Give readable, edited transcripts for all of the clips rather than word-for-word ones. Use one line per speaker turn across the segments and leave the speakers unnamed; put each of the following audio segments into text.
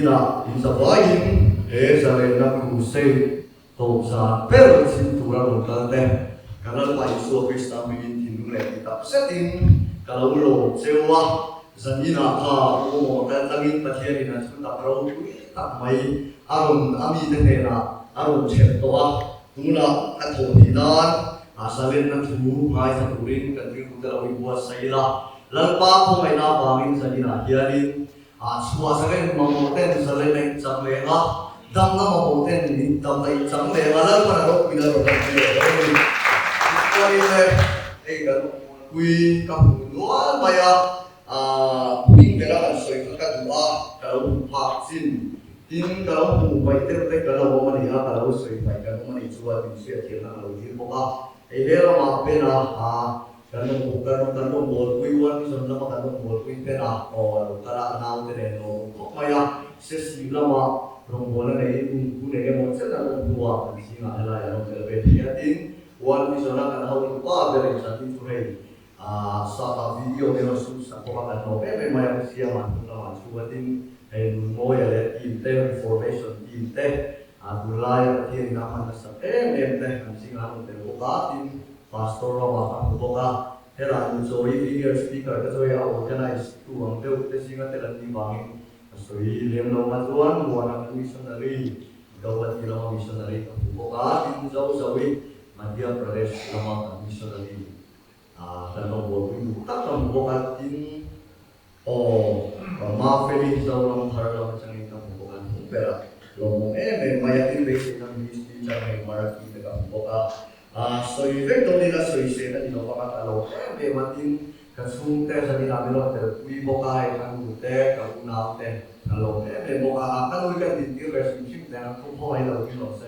inah in zavaiin he zalenna crusade tawp zan ber chhim tura rawn kal te, ka Lalpa Isua Krista hmingin thinlung leh ti tak zetin ka lo lawm cheu a. Zan inah kha u awm a kal tlangin Pathianin a thu tak ropui tak mai a rawn a mite hnenah a rawn chhep tawh a. Tunah a thawh hnih nan a zalenna thu ngaithla turin kan rilrute lo inbuatsaih ila. Lalpa khawngaihna avangin zan inah hianin A chhuah zalen mamawh ten zalen a inchang leng a, damna mamawh ten in damna inchang leng a, Lalpan a ropuina rawn lan tir a dawn a ni. Tichuanin le, hei kan awmpui ka hmu nual mai a, hming bera han sawi kha ka duh a, ka lo hmu phak chin. Tin, ka lo hmu paih deuh te ka lo awm a ni a, ka lo sawi paih kan awm a nih chuan min hriatthiamna ka lo dil bawk a. Hei he ramah Bena Kan rawn kan rawn kan rawn bawlpui uan Mizoram lama kan rawn bawlpui pen a, aw a lo kal a, a naute nen lo awm khawp mai a, Sesih lama rawngbawlna neiin hun hun eng emaw chen a rawn hnu a, kan zingah helai a rawn tel ve thei a, tin, uan Mizona kan hotu pa ber in chan in chu hei ah sapa video te rawn sum sak bawk a, kan lawm em em mai a, Siama hnung lamah chu a tin, hei Nunmawia leh team te, Reformation team te, ah tunlaia Pathian in a hman nasa em em te kan zingah an rawn tel bawk a, tin, Pastor Rama ka hmu bawk a, helai nu chawi Linear Speaker ka chawi a organize tu ang deuh te zinga tel an nih vangin ka sawi lem lo nga chuan Muana kan missionary Gauhati lama missionary ka hmu bawk a, tin zo zo i Madhya Pradesh lama kan missionary kan lo buaipui duh tak ka hmu bawk a, tin aw Mafeli Zoram thar lam atangin ka hmu bawk a, hnung berah lawmawm em em mai a, tin beiseina ministry chang hei Marathi te ka hmu bawk a. A sawi vek dawn ila sawi se na ni lo vang a, ka lo em em a, tin ka chhungte zanin ah min rawn tel pui bawk a, hei ka nu te, ka unau te ka lo em em bawk a, a ka nu hi ka din tir ve hrim hrim teh ang, thu phaw mai lo hi rawh se.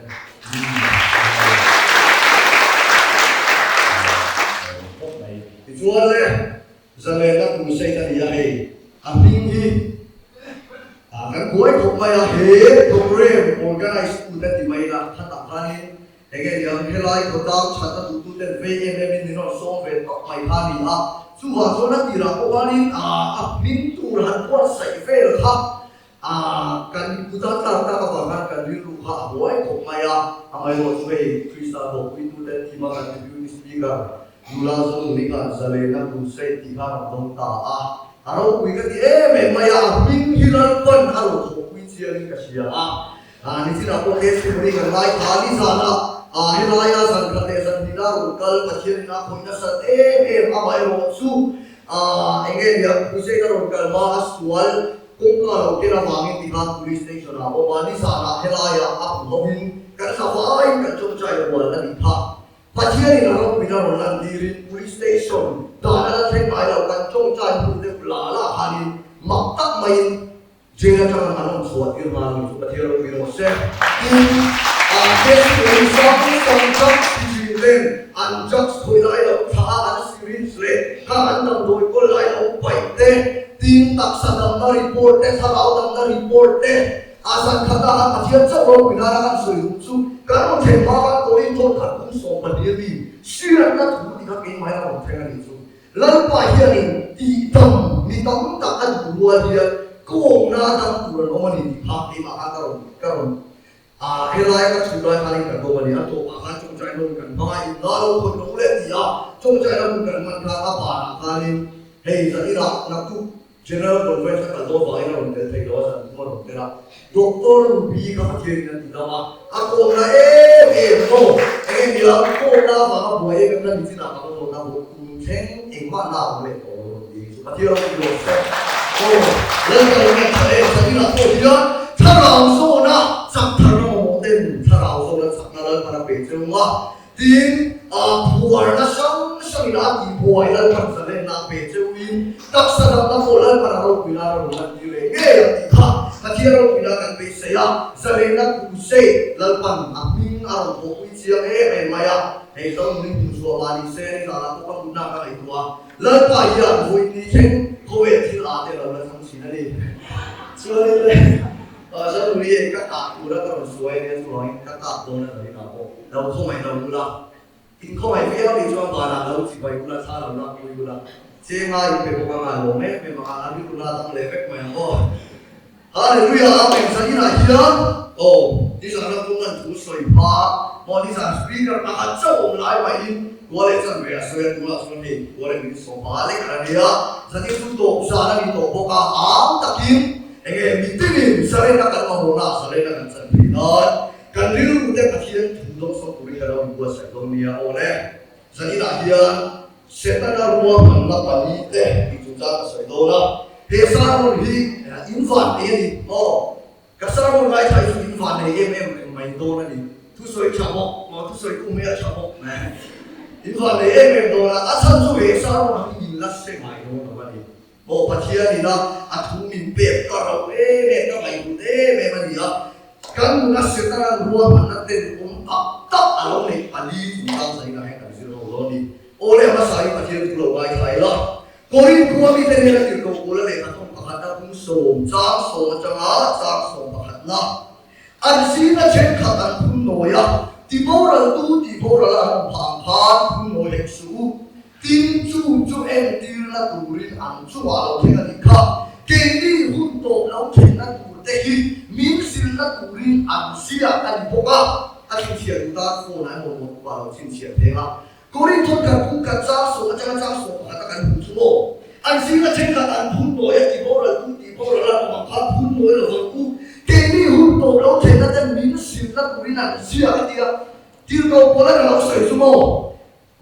Khawp mai. Tichuan le, zalenna crusade a ni a hei, a hming hi kan buai khawp mai a, he program organise tu te ti mai ila, khatah khanin Enge niang, helai khawtlang chhatna duhtuten vei em em in min rawn sawm ve tawp mai kha a ni a, chuvang chuan a tirah pawh khanin a hming tur han buatsaih vel kha kan kut a tlak tak avang khan kan rilru kha a buai khawp mai a, amaherawh chu hei Krista thawhpuitute team a kan Deputy Speaker nula Zonuninga Zalena Crusade tih kha a rawn dawng ta a, a ropui ka ti em em mai a, a hming hi Lalpan a rawn thawhpui chiangin ka hria a. A nichinah pawh testimony kan ngai kha nizana a helaia zan khat leh zan hnihna rawn kal Pathianin a khawih nasat em em amaherawh chu a enge nia crusade a rawn kal hma a sual kawngka lo ken avangin tikhan police station ah a awm a nizanah helaia a hmu hovin kan thlavain kan tawngtai hual a nih kha Pathianin a ropuina rawn lantirin police station dan a la thleng ngai lo kan tawngtai hnu deuh la la khanin mak tak maiin Jail atanga an rawn chhuah tir nghal ang chu Pathian ropui rawh se. Tin, a testimony hrang hrang drugs ti thin ten an drugs khawi lai lo thlah a, an syringe leh kha an damdawi kawl lai lo paih te, tin taksa damna report te, thlarau damna report te, a zan khat ah khan Pathian chauh ropui nana kan sawi duh chu kan rawn thlen hma khan Korin thawn khat kum 12 a mi hriatna thu ti kha keimah in a rawn thleng a nih chu. Lalpa hianin tihdam mi tam tak a duh rual hian kawngna dam tur an awm a ni tih kha keimah khan ka rawn ka rawn a helai ka chhut lai khanin ka dawm a ni. A tawpah khan tawngtaina hun kan hmang a, in la lo khawih lo le ti a tawngtaina hun kan hman khan a banah khanin hei zaninah naktuk General Conference a kal dawn vangin a rawn tel thei lo a, zan thum a rawn tel a. Doctor Ruby kha Pathianin a ti dam a, a kawmna em em maw? Enge nia kawmna avanga buai em em na ni chinah ka va zawt a, vawk tum thleng engmah na a awm leh tawh lo rawn ti chu Pathian ropui rawh se. Aw, Lalpa in a tha em, zaninah pawh hian thlarau zawna chak tharna mamawh ten thlarau zawna chakna Lalpan a pe cheu a, Tin, a phuarna hrang hrangin a tihbuai Lalpan zalenna a pe cheuin taksa damna pawh Lalpan a ropuina a rawn lantir leh ngei ang tih kha Pathian ropuina kan beisei a, zalenna crusade Lalpan a hming a rawn thawhpui chiang em em mai a, hei zo nungin hmuhchhuah mah ni se nizanah pawh ka mutna ka ngaihtuah a, Lalpa hian vawi ni thleng khawvel thil â te lo la chang thin a ni. Chuanin le. Zanuri e ka tah tura ka rawn suai ania chuvangin ka tah dawn a zaninah pawh lo khawngaih lo ula, in khawngaih viau nih chuan vanah lo chibai ula, thla lo lak pui ula, chenga in pe bawk anga lawm em em anga a rilru la dang leh vek mai ang aw. Hallelujah Amen Zaninah hian aw nizan a kawng an thu sawi hma maw nizan speaker pakhat chauh awm lai mahin kua leh chanve a sawi a tunah chuan hei kua leh min sawm panga lek a nia zanin chu tawp zan a ni tawh bawk a am takin enge mitinin zalena kan mamawhna ah zalena kan chan thei nan kan rilru te Pathian thu dawngsawm turin ka lo inbuatsaih dawn nia aw le. Zaninah hian Setana ruahmanna pali te tih chungchang ka sawi dawn a, he sermon hi in van nei a ni maw? Ka sermon ngaithla hi chu in van nei em em reng mai dawn a ni. Thusawi tha bawk maw? Thusawi kum hi a tha bawk mai. In van nei em em dawn a, a chhan chu he sermon hi in la hre ngai dawn lo a ni. Maw Pathian ina a thu min pek ka rauh em em, ka ngaihhlut em em a ni a. Kan nuna Setana'n ruahmanna ten awm tak tak a lo neih pali chungchang zainah hian kan zir ho dawn a ni. Aw le, hmasa hi Pathian thu lo ngaithla ila. Korinth khua mite hnena tirhkoh Paula lehkha thawm pakhatna kum sawm chang sawm atanga chang sawm pakhatna an zingna thenkhat an phun nawi a, tiboraltu tihborala an awm phah ang khan phun nawi hek suh u. Tin, chu chu entirna turin an chungah lo thleng a nih kha. Keini hun tawp lo thlenna tur te hi min zilhna turin an ziak a ni bawk a. A chhinchhiah duh tan phone ah emaw notebook ah lo chhinchhiah theng a. Korinth thawt khat kum khat chang sawm atanga chang sawm pakhat a kan hmuh chu maw? An zinga thenkhat an phun nawi a tihboral tu tihboral a awm ang khan phun nawi lo vang u. Keini hun tawp lo thlenna ten min zilhna turin an ziak a tia. Tirhkoh Paula ka lo sawi chu maw?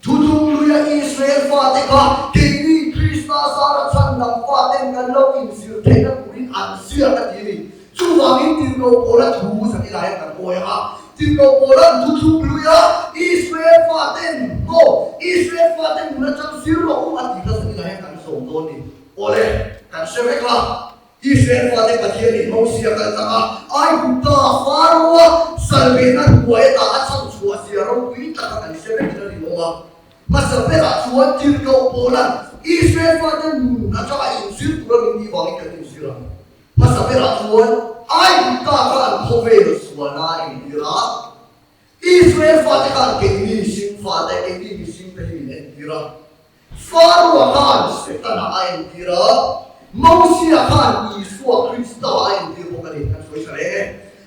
Thuthlung luia Israel fate kha keini Krista zara chhandam faten kan lo inzir theihna turin an ziak a ti a ni. Chuvangin tirhkoh Paula thu zan i laia kan awi ang a, tirhkoh Paula'n thuthlung luia Israel faten maw Israel faten nun atang zir rawh u a tih kha zan i laia kan zawm dawn ni. Awle, kan hre vek a. Israel fate Pathian in Mosia kal tlang a, Aigupta Pharaoh-a salvehna hnuai ata a chhan chhuah zia ropui taka kan hre vek in a rinawm a. Hmasa berah chuan tirhkoh Paula'n Israel fate nun atanga inzir tura min tih vangin kan inzir ang. Hmasa berah chuan Aigupta kha an khawvel sualna a entir a, Israel fate khan keini mihring fate, keini mihringte hi min entir a. Pharaoh-a khan Setana a entir a, Mosia khan Isua Krista a entir bawk a ni. Kan sawi tha reng e.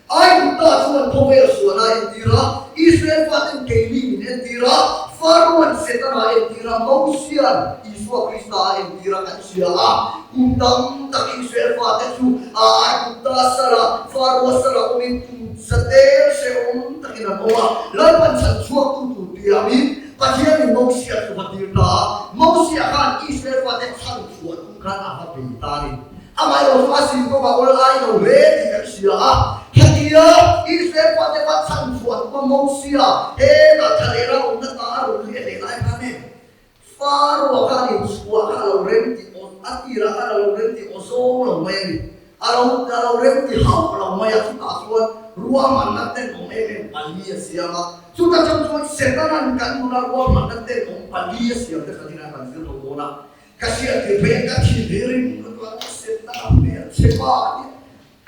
Aigupta chuan khawvel sualna a entir a, Israel faten keini min entir a, Pharaoh-a'n Setana a entir a, Mosia'n Isua Krista a entir a kan hria a. Kum tam tak Israel fate chu Aigupta sala, Pharaoh-a sala awmin kum zatel hrehawm takin an awm a, Lalpan chhan chhuaktu tur tiangin, Pathianin Mosia chu va tir ta a, Mosia khan Israel fate chhan chhuah tum khan a va bei ta a ni. Amaherawhchu a zin kawngah awl ai lo hle tih kan hria a, hetia Israel fate va chhan chhuah tuma Mosia hetah thlalera awmna ta a rawn leh leh lai khan e, Pharaoh-a khan inchhuah kha a lo rem tih aw, a tirah khan a lo rem tih aw zawng lo mai a ni. A lo a lo rem ti hauh lo mai a, chutah chuan ruahmanna tenawm em em pali a siam a. Chuta chang chuan Setana'n kan nuna ruahmanna tenawm pali a siam te kha tina kan zir lo dawn a. Ka hriat tir phei a, ka thin hi rim lutuk a, Setana hmel chhe pa a nia,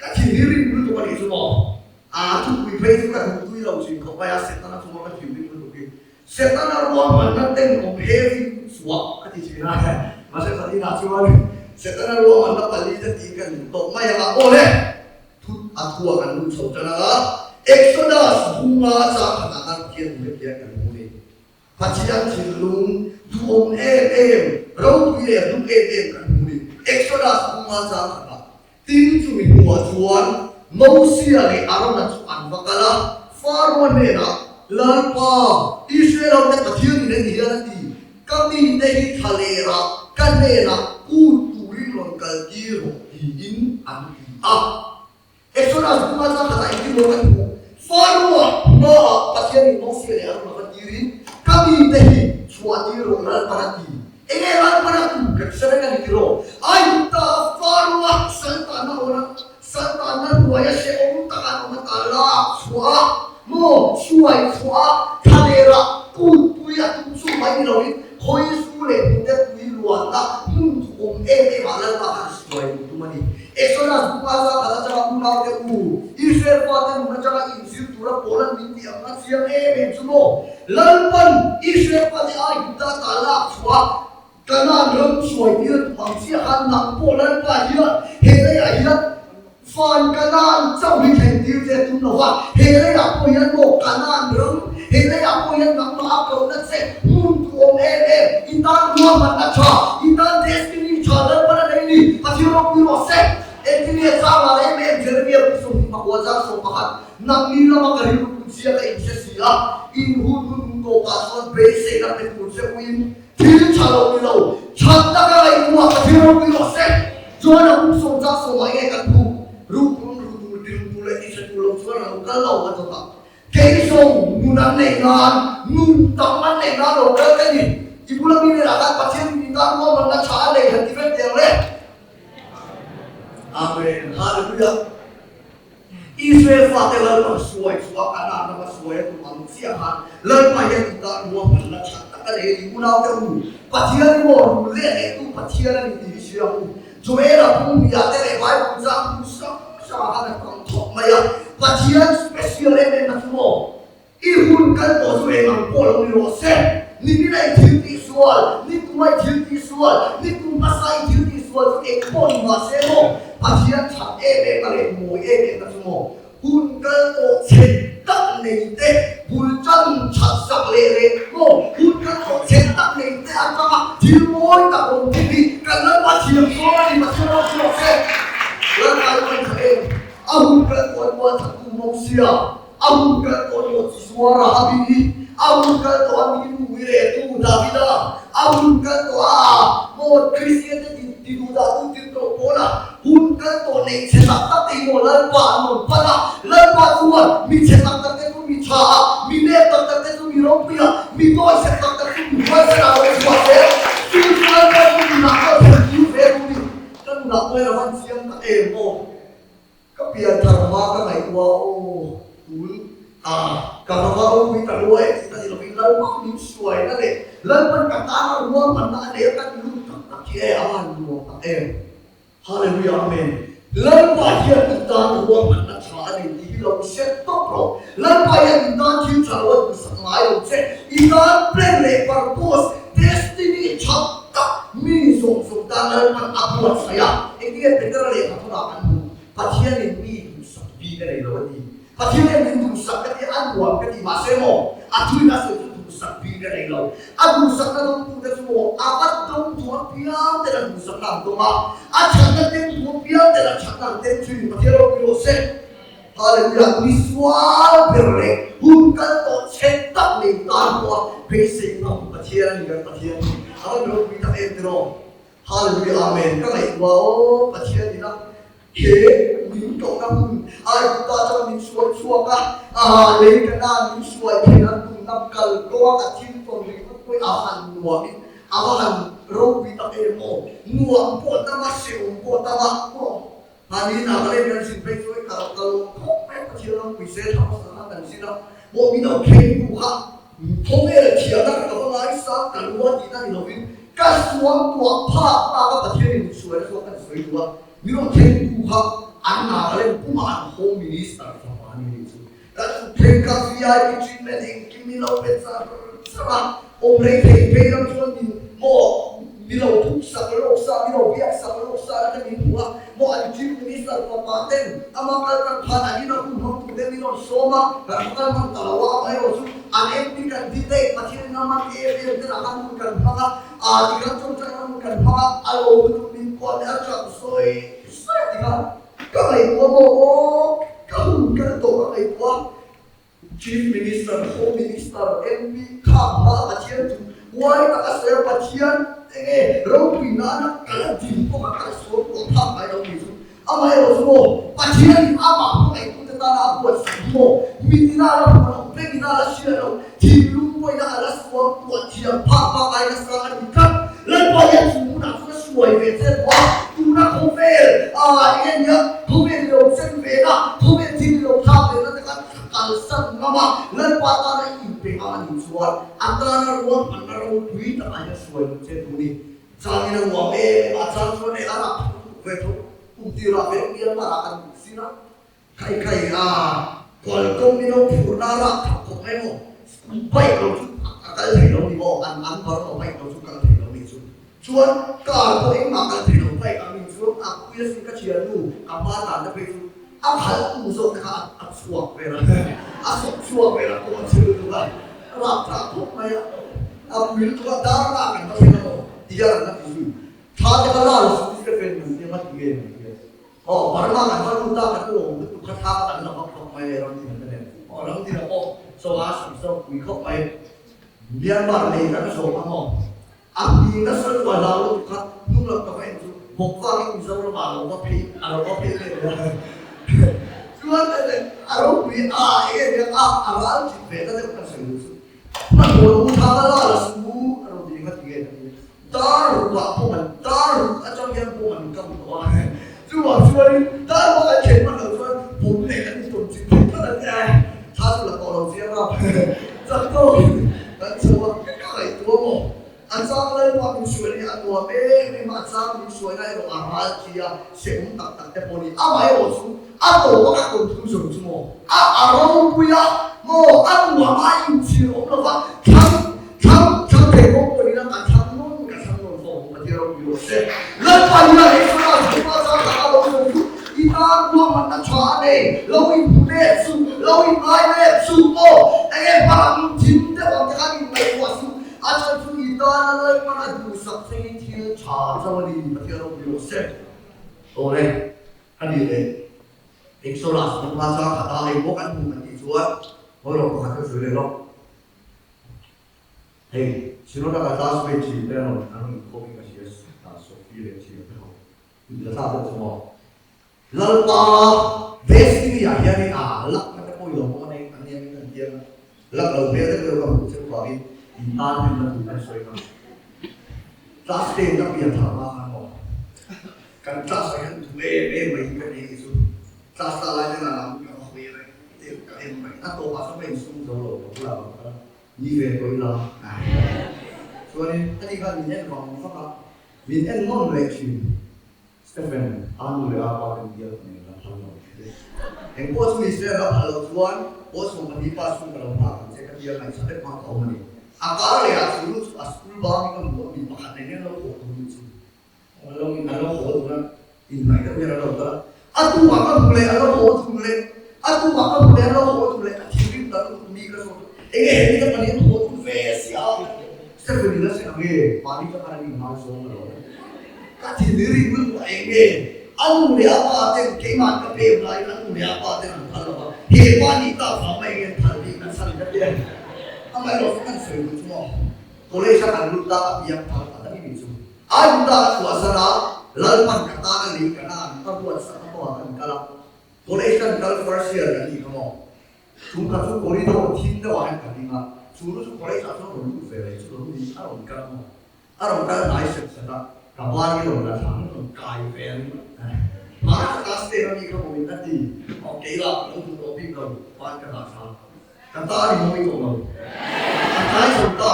ka thin hi rim lutuk a nih chu maw? A thupui phei chu ka duhtui lo thin khawp mai a, Setana chunga ka thin rim lutuk hi. Setana ruahmanna tenawm heavy chhuah a ti thin a, mahse Fatina chuan Setana ruahmanna pali te tih kan duh tawh mai ang a, aw le, thu a thua kan lut chho tan ang a, Exodus bunga chang khatah khan Pathian hmu heti hian kan hmu ni. Pathian thinlung duhawm em em, ropui leh hluk em em kan hmu ni. Exodus bunga chang khatah Tin, chumi hnuah chuan Mosia leh Arona chu an va kal a, Pharaoh hnenah, Lalpa, Israel-hote Pathianin heti hian a ti, Ka mite hi thlalerah ka hnenah kut turin rawn kaltir rawh, tiin an ti a. Exodus bunga chang khatah engtin maw kan hmuh? Pharaoh-a hmaah Pathianin Mosia leh Arona va tirin, Ka mite hi chhuahtir rawh, Lalpan a ti. Enge Lalpan a tu kan hre vek a ni tiraw? Aigupta a Pharaoh-a saltanna awna saltanna hnuaia hrehawm taka an awm ata lak chhuah a, maw hruai chhuah a, thlalera kutpui a tum chu mai ni loin khawizu leh hnute pui luanna hmun duhawm em em ah Lalpa khan hruai duh tum a ni. Exodus bunga chang khat atanga unaute u, Israel fate nun atanga inzir tura Paula'n min tih ang a chiang em em chu maw? Lalpan Israel fate Aigupta ta lak chhuah Kanaan ram hruai tir a tum ang chiah khan nang pawh Lalpa hian he leiah hian Van Kanaan chauh hi thlen tir che tum lo va, he leiah pawh hian maw Kanaan ram, he leiah pawh hian nangmah a kohna che hmun duhawm em em, i tan ruahmanna tha, i tan destiny tha Lalpan a nei ni, Pathian ropui rawh se. Engtin nge chang lar em em Jeremia pu sawmhnih pakua chang 11, Nangni lama ka rilru put zia ka inhre si a, in hun hun hmu tawkah chuan beiseina pe tur che uin thil tha lo ni lo, thatna ka ngaihtuah Pathian ropui rawh se. Chuan a kum sawm chang sawmah nge kan hmuh? Ruk run ru tur, ti ru tur leh ti chhe tur lo chuan a lo kal lo a chawt a. Kei zawng nun an neih nan, nun tam an neih nan lo kal ka ni. I bula mi hnenah khan Pathian min tan ruahmanna tha a nei han ti vek teh ang le. Amen. Hallelujah. Israel fate Lalpa suai chu a Kanaan rama suai a tum ang chiah khan Lalpa hian i tan ruahmanna tha tak a nei a ni. Unaute u, Pathian i maw rul leh lehtu Pathian a ni tih hi hria ang u. Joela pumhniah te leh Bible chang hmun hrang hrangah khan a tam khawp mai a. Pathian special em em na chu maw? I hun kal tawh chu eng ang pawh lo ni rawh se. Nimina i thil tih sual, ni tuma i thil tih sual, ni tum hmasa i thil tih sual chu eng pawh ni mah se maw? Pathian that em em a leh mawi em em na chu maw? Hun kal tawh chhe tak nei te bul tan that sak leh leh maw? Hun kal tawh chhe tak nei te atanga thil mawi tak awm thei hi kan Lalpa thiam chuang a ni, Pathian rawh chu rawh se. Lalpa i ngaithla em? A hun kal tawh an mual that tu mawng sia. A hun kal tawh lawh chi zuar a Abi hi, a hun kal tawh a mi nu ui leh tu Davida, a hun kal tawh a maw Kristian te ti duh dah tu tir tawh pawl a hun kal tawh neih chhe tak tak te hi maw Lalpa an rawn pan a, Lalpa chuan mi chhe tak tak te chu mi tha a, mi nep tak tak te chu mi ropui a, mi dawihsep tak tak chu mi huaisen a lo chhuah zel, chu chu Lalpa chu nunah pawh thlen tir ve tur ni, ka nunah pawh hian a van chiang tak em aw. Ka pian thar hma ka ngaihtuah aw tun a ka hma ropui ta lua e tih ka ni lovin Lalpa min suaina leh Lalpan ka tana ruahmanna a nei a kan lut tak tak hi e a han nuam tak em. Hallelujah Amen. Lalpa hian i tan ruahmanna tha a nei tih hi lo hre tawp rawh. Lalpa hian i tan thil tha lo a duhsak ngai lo che. I tan plan leh purpose, destiny tha tak mi zawng zawng tan Lalpan a buatsaih a. Engtinge Petera lehkha thawna kan hmuh? Pathianin mi duhsak bik a nei lo a ti. Pathianin min duhsak ka ti a, nuam ka ti mahse maw a thuin a sawi chu duhsak bik a nei lo. A duhsakna dawngtute chu maw a va dawng duh apiang ten a duhsakna an dawng a, a thatna tem duh apiang ten a thatna an tem thin. Pathian ropui rawh se. Hallelujah! Misual ber leh hun kal tawh chhe tak nei tan pawha beisei ngam Pathian a ni kan Pathian hi. A va ropui tak em tiraw? Hallelujah Amen ka ngaihtuah aw Pathian ina he min tawhna hun Aigupta chuan min suai chhuak a, aha lei ka na min suai theih an tumna kal kawnga ka thil tawn ringawt pawhin a han nuamin a va han ropui tak em aw nuam pawh tam a hrehawm pawh tam a maw mahni hna ka lem kan zin phei chuan ka ka lawm khawp mai Pathian ropui se thla hmasa khan kan zin a maw min lo thleng tu kha Khawvel thiahna ka va ngaisang ka lua tihna ni lovin ka suam tuah phak bak a Pathian in suaina chuan kan sawi duh a, min rawn thlengtu kha an Nagaland pumah an Home Minister fapa a ni nih chu. Kan zuk thleng kha VIP treatment engkim min lo pe char char a, awm rei thei phei lam chuan min maw mi lo thuk sak lawk sa, mi lo biak sak lawk sa na te min hmu a, maw an Chief Minister fapa ten ama kal tak khan an ina hun hmang tur te min rawn sawm a, kan va kal hman ta lo a, amaherawh chu an MP candidate Pathian in a man em em ten ah khan hun kan hmang a, aa ti khan chawngchang hun kan hmang a, a lo lutuk min kuah leh a chak sawi sawi a ti khan ka ngaihtuah maw aw ka hun kal tawh ka ngaihtuah. Chief Minister, Home Minister, MP kha hma Pathian chu huai taka sawi a, Pathian enge ropui nana kal a din pawh kha kal sual tawh phak ngai lo ni chu. Amaherawh chu maw Pathianin amah hmangaih tute tana a buatsaih hi maw mitina a la hmu lo, bengina a la hria lo, thinlung pawhina a la sual tuah thiam phak bak ai nasa a ni tlat. Lalpa hian chu hmunah chuan a suai ve che duh a, tuna khawvel ah enge nia khawvel i lo chen ve na, khawvel thil i lo thlak ve na te khan Kalsan ngam a, Lalpa tana i inpe ngam a nih chuan a tana ruahmanna ropui takah hian hruai duh che tur ni. Changin a nuam em a, chang chuan e a rah phur duh ve tho, kum tirah ve mial marah kan duh sin a, khai khai a kual kawng min lo phurna a rah thak khawp mai maw, school bike lo chu a kal thei lo ni maw, an an bar lo bike lo chu kal thei lo ni chu. Chuan car pawh engmah kal thei lo bike ang in chuan a pui asin ka thiannu ka hma tlanna phei chu. A khalh tu zawk te kha a chhuak vel a, a sawk chhuak vel a, kawn chhe lutuk a, rapthlak khawp mai a, a pui lutuk a, dar lak an va thleng a maw ti hian an la ti zui. Thla te kha la la suh Stephen an tia nga ti nge an ti a, aw Burma kan va lut a, kan lawm lutuk kha thla kha kan la vak vak mai e ram tin te nen, aw ram tin ah pawh chaw a sam zawk pui khawp mai, Myanmar lei kan zawm a maw. A hming nasa lutuk a hlau lutuk kha hnung lam ka va en chu bawk vangin Mizoram ah a lo va phei a lo va phei leh leh a chuan a ropui a eng eng hian a a ral chit ve ta deuh kan sawi duh chu hmanhmawh u thang a la la su a rawn ti eng a ti nge ka ti dar ruk ah pawh an dar ruk atang hian pawh an kam tawh a chuvang chuanin dar pawh kan thlen hman loh chuan bawm leh kan intawm chit thei tlat an nia thla chu la tawh lo chiang a chak tawkin kan chho a. Ka ngaihtuah maw? A chang Lalpa min suai hi a nuam em em a, a chang min suaina erawh a ral thi a, hrehawm tak tak te pawh a ni. Amaherawh chu a tawp a ka conclusion chu maw? A a ropui a maw? A nuam a inchhir awm lo va, thlang thlang thlang thei bawk pawh nila ka thlang nawn ka thlang nawn fo ang Pathian ropui rawh se. Lalpa hian Exodus hma chang tak a lo sawi chu i tan ruahmanna tha a nei, lo inhmu let suh, lo inngai let suh maw? Enge hmalam thim deuh ang te khan inngaihtuah suh, a chhan chu i tana Lalpan a duhsak chengin thil tha chauh a ni, Pathian ropui rawh se. Awle, a ni le. Exodus hma chang khat a hei pawh kan hmu kan tih chuan hawi rawh pakhat ka sawi leh lawk. Hei, Synod-a ka classmate thin te an rawn an rawn inkhawm in ka hria Sophie leh Thian te ho in la thlak deuh chu maw. Lalpa Destiny ah hian in a lakna te pawh i lo hmang a nei an ni angin an tiang a, lak lo hmel deuh deuh ka hmuh cheu vangin in tan hlimna tur kan sawi kha. Class ten ka pian thar hma khan maw kan class ah hian duh em em mai hi ka nei chu class la lai ten a lam ka va hawi reng ka en mai a tawpah chuan ka insum zo lo ka bulah ka kal a. Ni ve tawh ila. Chuanin ani khan min en vang vak a, min en nawn leh thin. Stephen, a nu leh a pa ten bial ka nei la phal lo thin. Eng pawh chu Israel a phal loh chuan pawl 12 pa chhung ka lo nghak ang che ka tia ngaihthla vek hma ka awm a ni. A kar leh ah chu nu chu a school bangin ka hmu a, mi pakhat nen hian lo haw tur ni chu. An lo an lo haw dun a, inhnaih deuh hian an lo kal a. A tukah ka hmu leh, an lo haw dun leh, a tukah ka hmu leh, an lo haw dun leh, ka thinrim ta lutuk mi ka zawt a, enge he mi ka pahnih an haw dun ve sia a, Stephanie la hre ang e, mahni ka tan an inngaizawng alawm. Ka thinrim lutuk a, enge a nu leh a pa ten keimah ka pem laiin a nu leh a pa ten an phal lo va, he pa nih tak vang mai nge an phal bik nasa ni ka ti a, amaherawh chu kan sawi duh chu maw. College a kan lut ta a piang thar ta daih ni chu. A Juda a chhuah zan a, Lalpan ka tan a lei ka nan ka ruat sak a pawh ah kan kal a. College kan kal first year kan nih kha maw. Chung kha chu corridor thim deuh ah hian ka ding a, chu nu chu college ah chuan rawn lut ve leh chu lo ni a rawn kal a maw. A rawn kal hnai sep sep a, ka ban hi rawn la thlang rawn kai ve a ni mai. Hmana ka class ten a mi kha maw min a ti, aw kei lah ka lo duh tawh bik lo, ban ka dah tha. Ka ta ni mawi tawh lo. A tlai chho ta.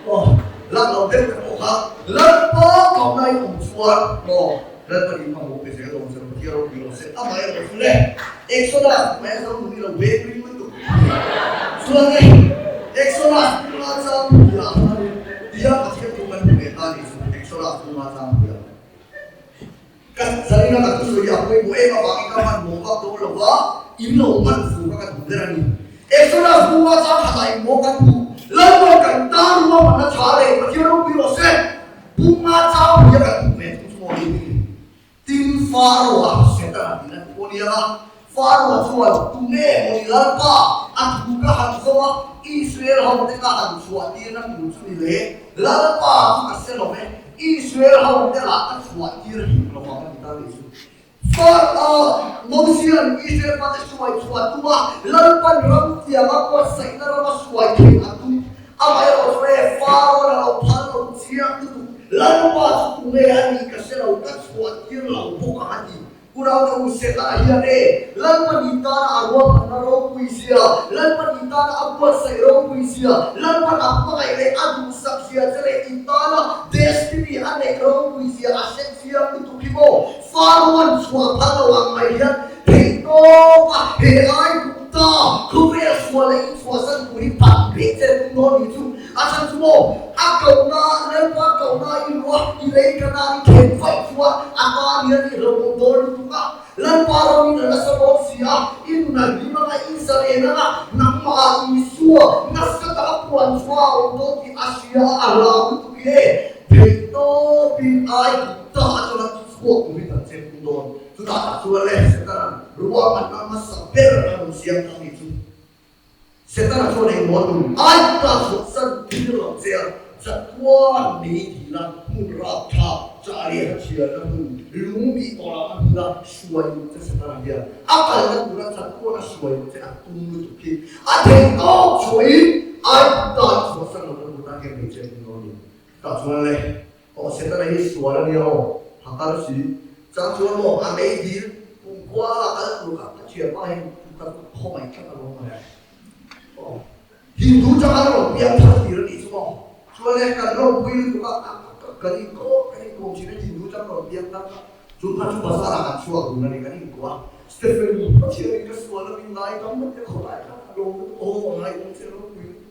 Aw, lak lo deuh te pawh kha Lalpa kauna in awm chuan maw Lalpa nih hma maw pe zel dawn che Pathian ropui lo se amah erawh chu le Exodus hmai a zo nuni lo veng ring lutuk chuan e Exodus bunga chang pui ah khanin tia Pathian thu kan hmu leh ta nih chu Exodus bunga chang pui ah Ka zarina ka thusawi hi a pawimawh em avangin ka hmanhmawh vak dawn lo va, in lo hman fu kha ka duh ber a ni. Exodus bunga chang khatah engmaw kan hmuh? Lalpawn kan tan ruahmanna tha leh Pathian ropui rawh se. Bunga chang hmuia kan hmuh ve thung chu maw ni ni? Tin, Pharaoh-a Setana tihna chu pawh nia a, Pharaoh-a chuan, Tunge maw ni Lalpa? A thu ka han zawm a, Israel hote ka han chhuah tirna tur chu ni le. Lalpa chu ka se lo ve. Israel ho te lah ka chhuah tir hik lo vang a ti ta nih chu. Far-a Mosian Israel fate suai chhuah tum a, Lalpan ram tianga buatsaihna rama suai theih a tum. Amaherawh chu e, Farawn a lo phal lo chiang lutuk. Lalpa chu tunge a nih ka hre lo, ka chhuah tir lo bawk ang a ti. Unau u Setana hian e, Lalpani tana a ruahmanna ropui zia, Lalpani tana a buatsaih ropui zia, Lalpan a hmangaih leh a duhsak zia che leh i tana destiny a neih ropui zia a hre chiang lutuk hi maw? Faroan chhuah phal lo ang mai hian theihtawp a he ai duh ta, khawvel sual leh inchhuahsan tur hi pan bik che tum dawn ni chu. A chhan chu maw, a kohna, Lalpa kohna i luah, i lei ka nan i khen vaih chuan a tan hian i hlauhawm dawn lutuk a. Lalpa ramin a nasa dawn si a, i nun a hlim anga, i zalen anga, nangmah Isua nasa taka puan chhuah a awm dawn tih a hria a, a hlau lutuk e. Theihtawpin Aigupta atanga i chhuak turin an che pung dawn. Chutah tak chuan le Setana'n ruahmanna hmasa ber a rawn siam ta a nih chu. Setana chuan engmaw a tum? Aigupta chhuahsan thil lo che a, chatuan mei dila hmun rapthlak, chah leh hachhiarna hmun, lung bih tawh lah a hmuna hruai duh che Setana hian a kalna tura chatuan a hruai duh che a tum lutuk hi a theih tawk chhuahin Aigupta i chhuahsan lohna tur tan hian hmeichhe a tum dawn a ni. Tah chuan le, aw Setana hi sual a nia aw, ha kal si. Chang chuan maw a mei dil kum khua a kal tur kha ka thianpa hian ka khawngaih tlat alawm mawle. Aw Hindu changa rawn piang thar tir a nih chu maw. Chuan le kan lawmpui lutuk a, kan inkawm kan inkawm thin a Hindu chang rawn piang thar kha. Chu kha chu bazar ah kan chhuak dun a ni kan inkuah a. Stephen Pathianin ka sual a min ngaidam a tia khawlai kha ka lawm lutuk aw a ngaidam che lawmpui lutuk.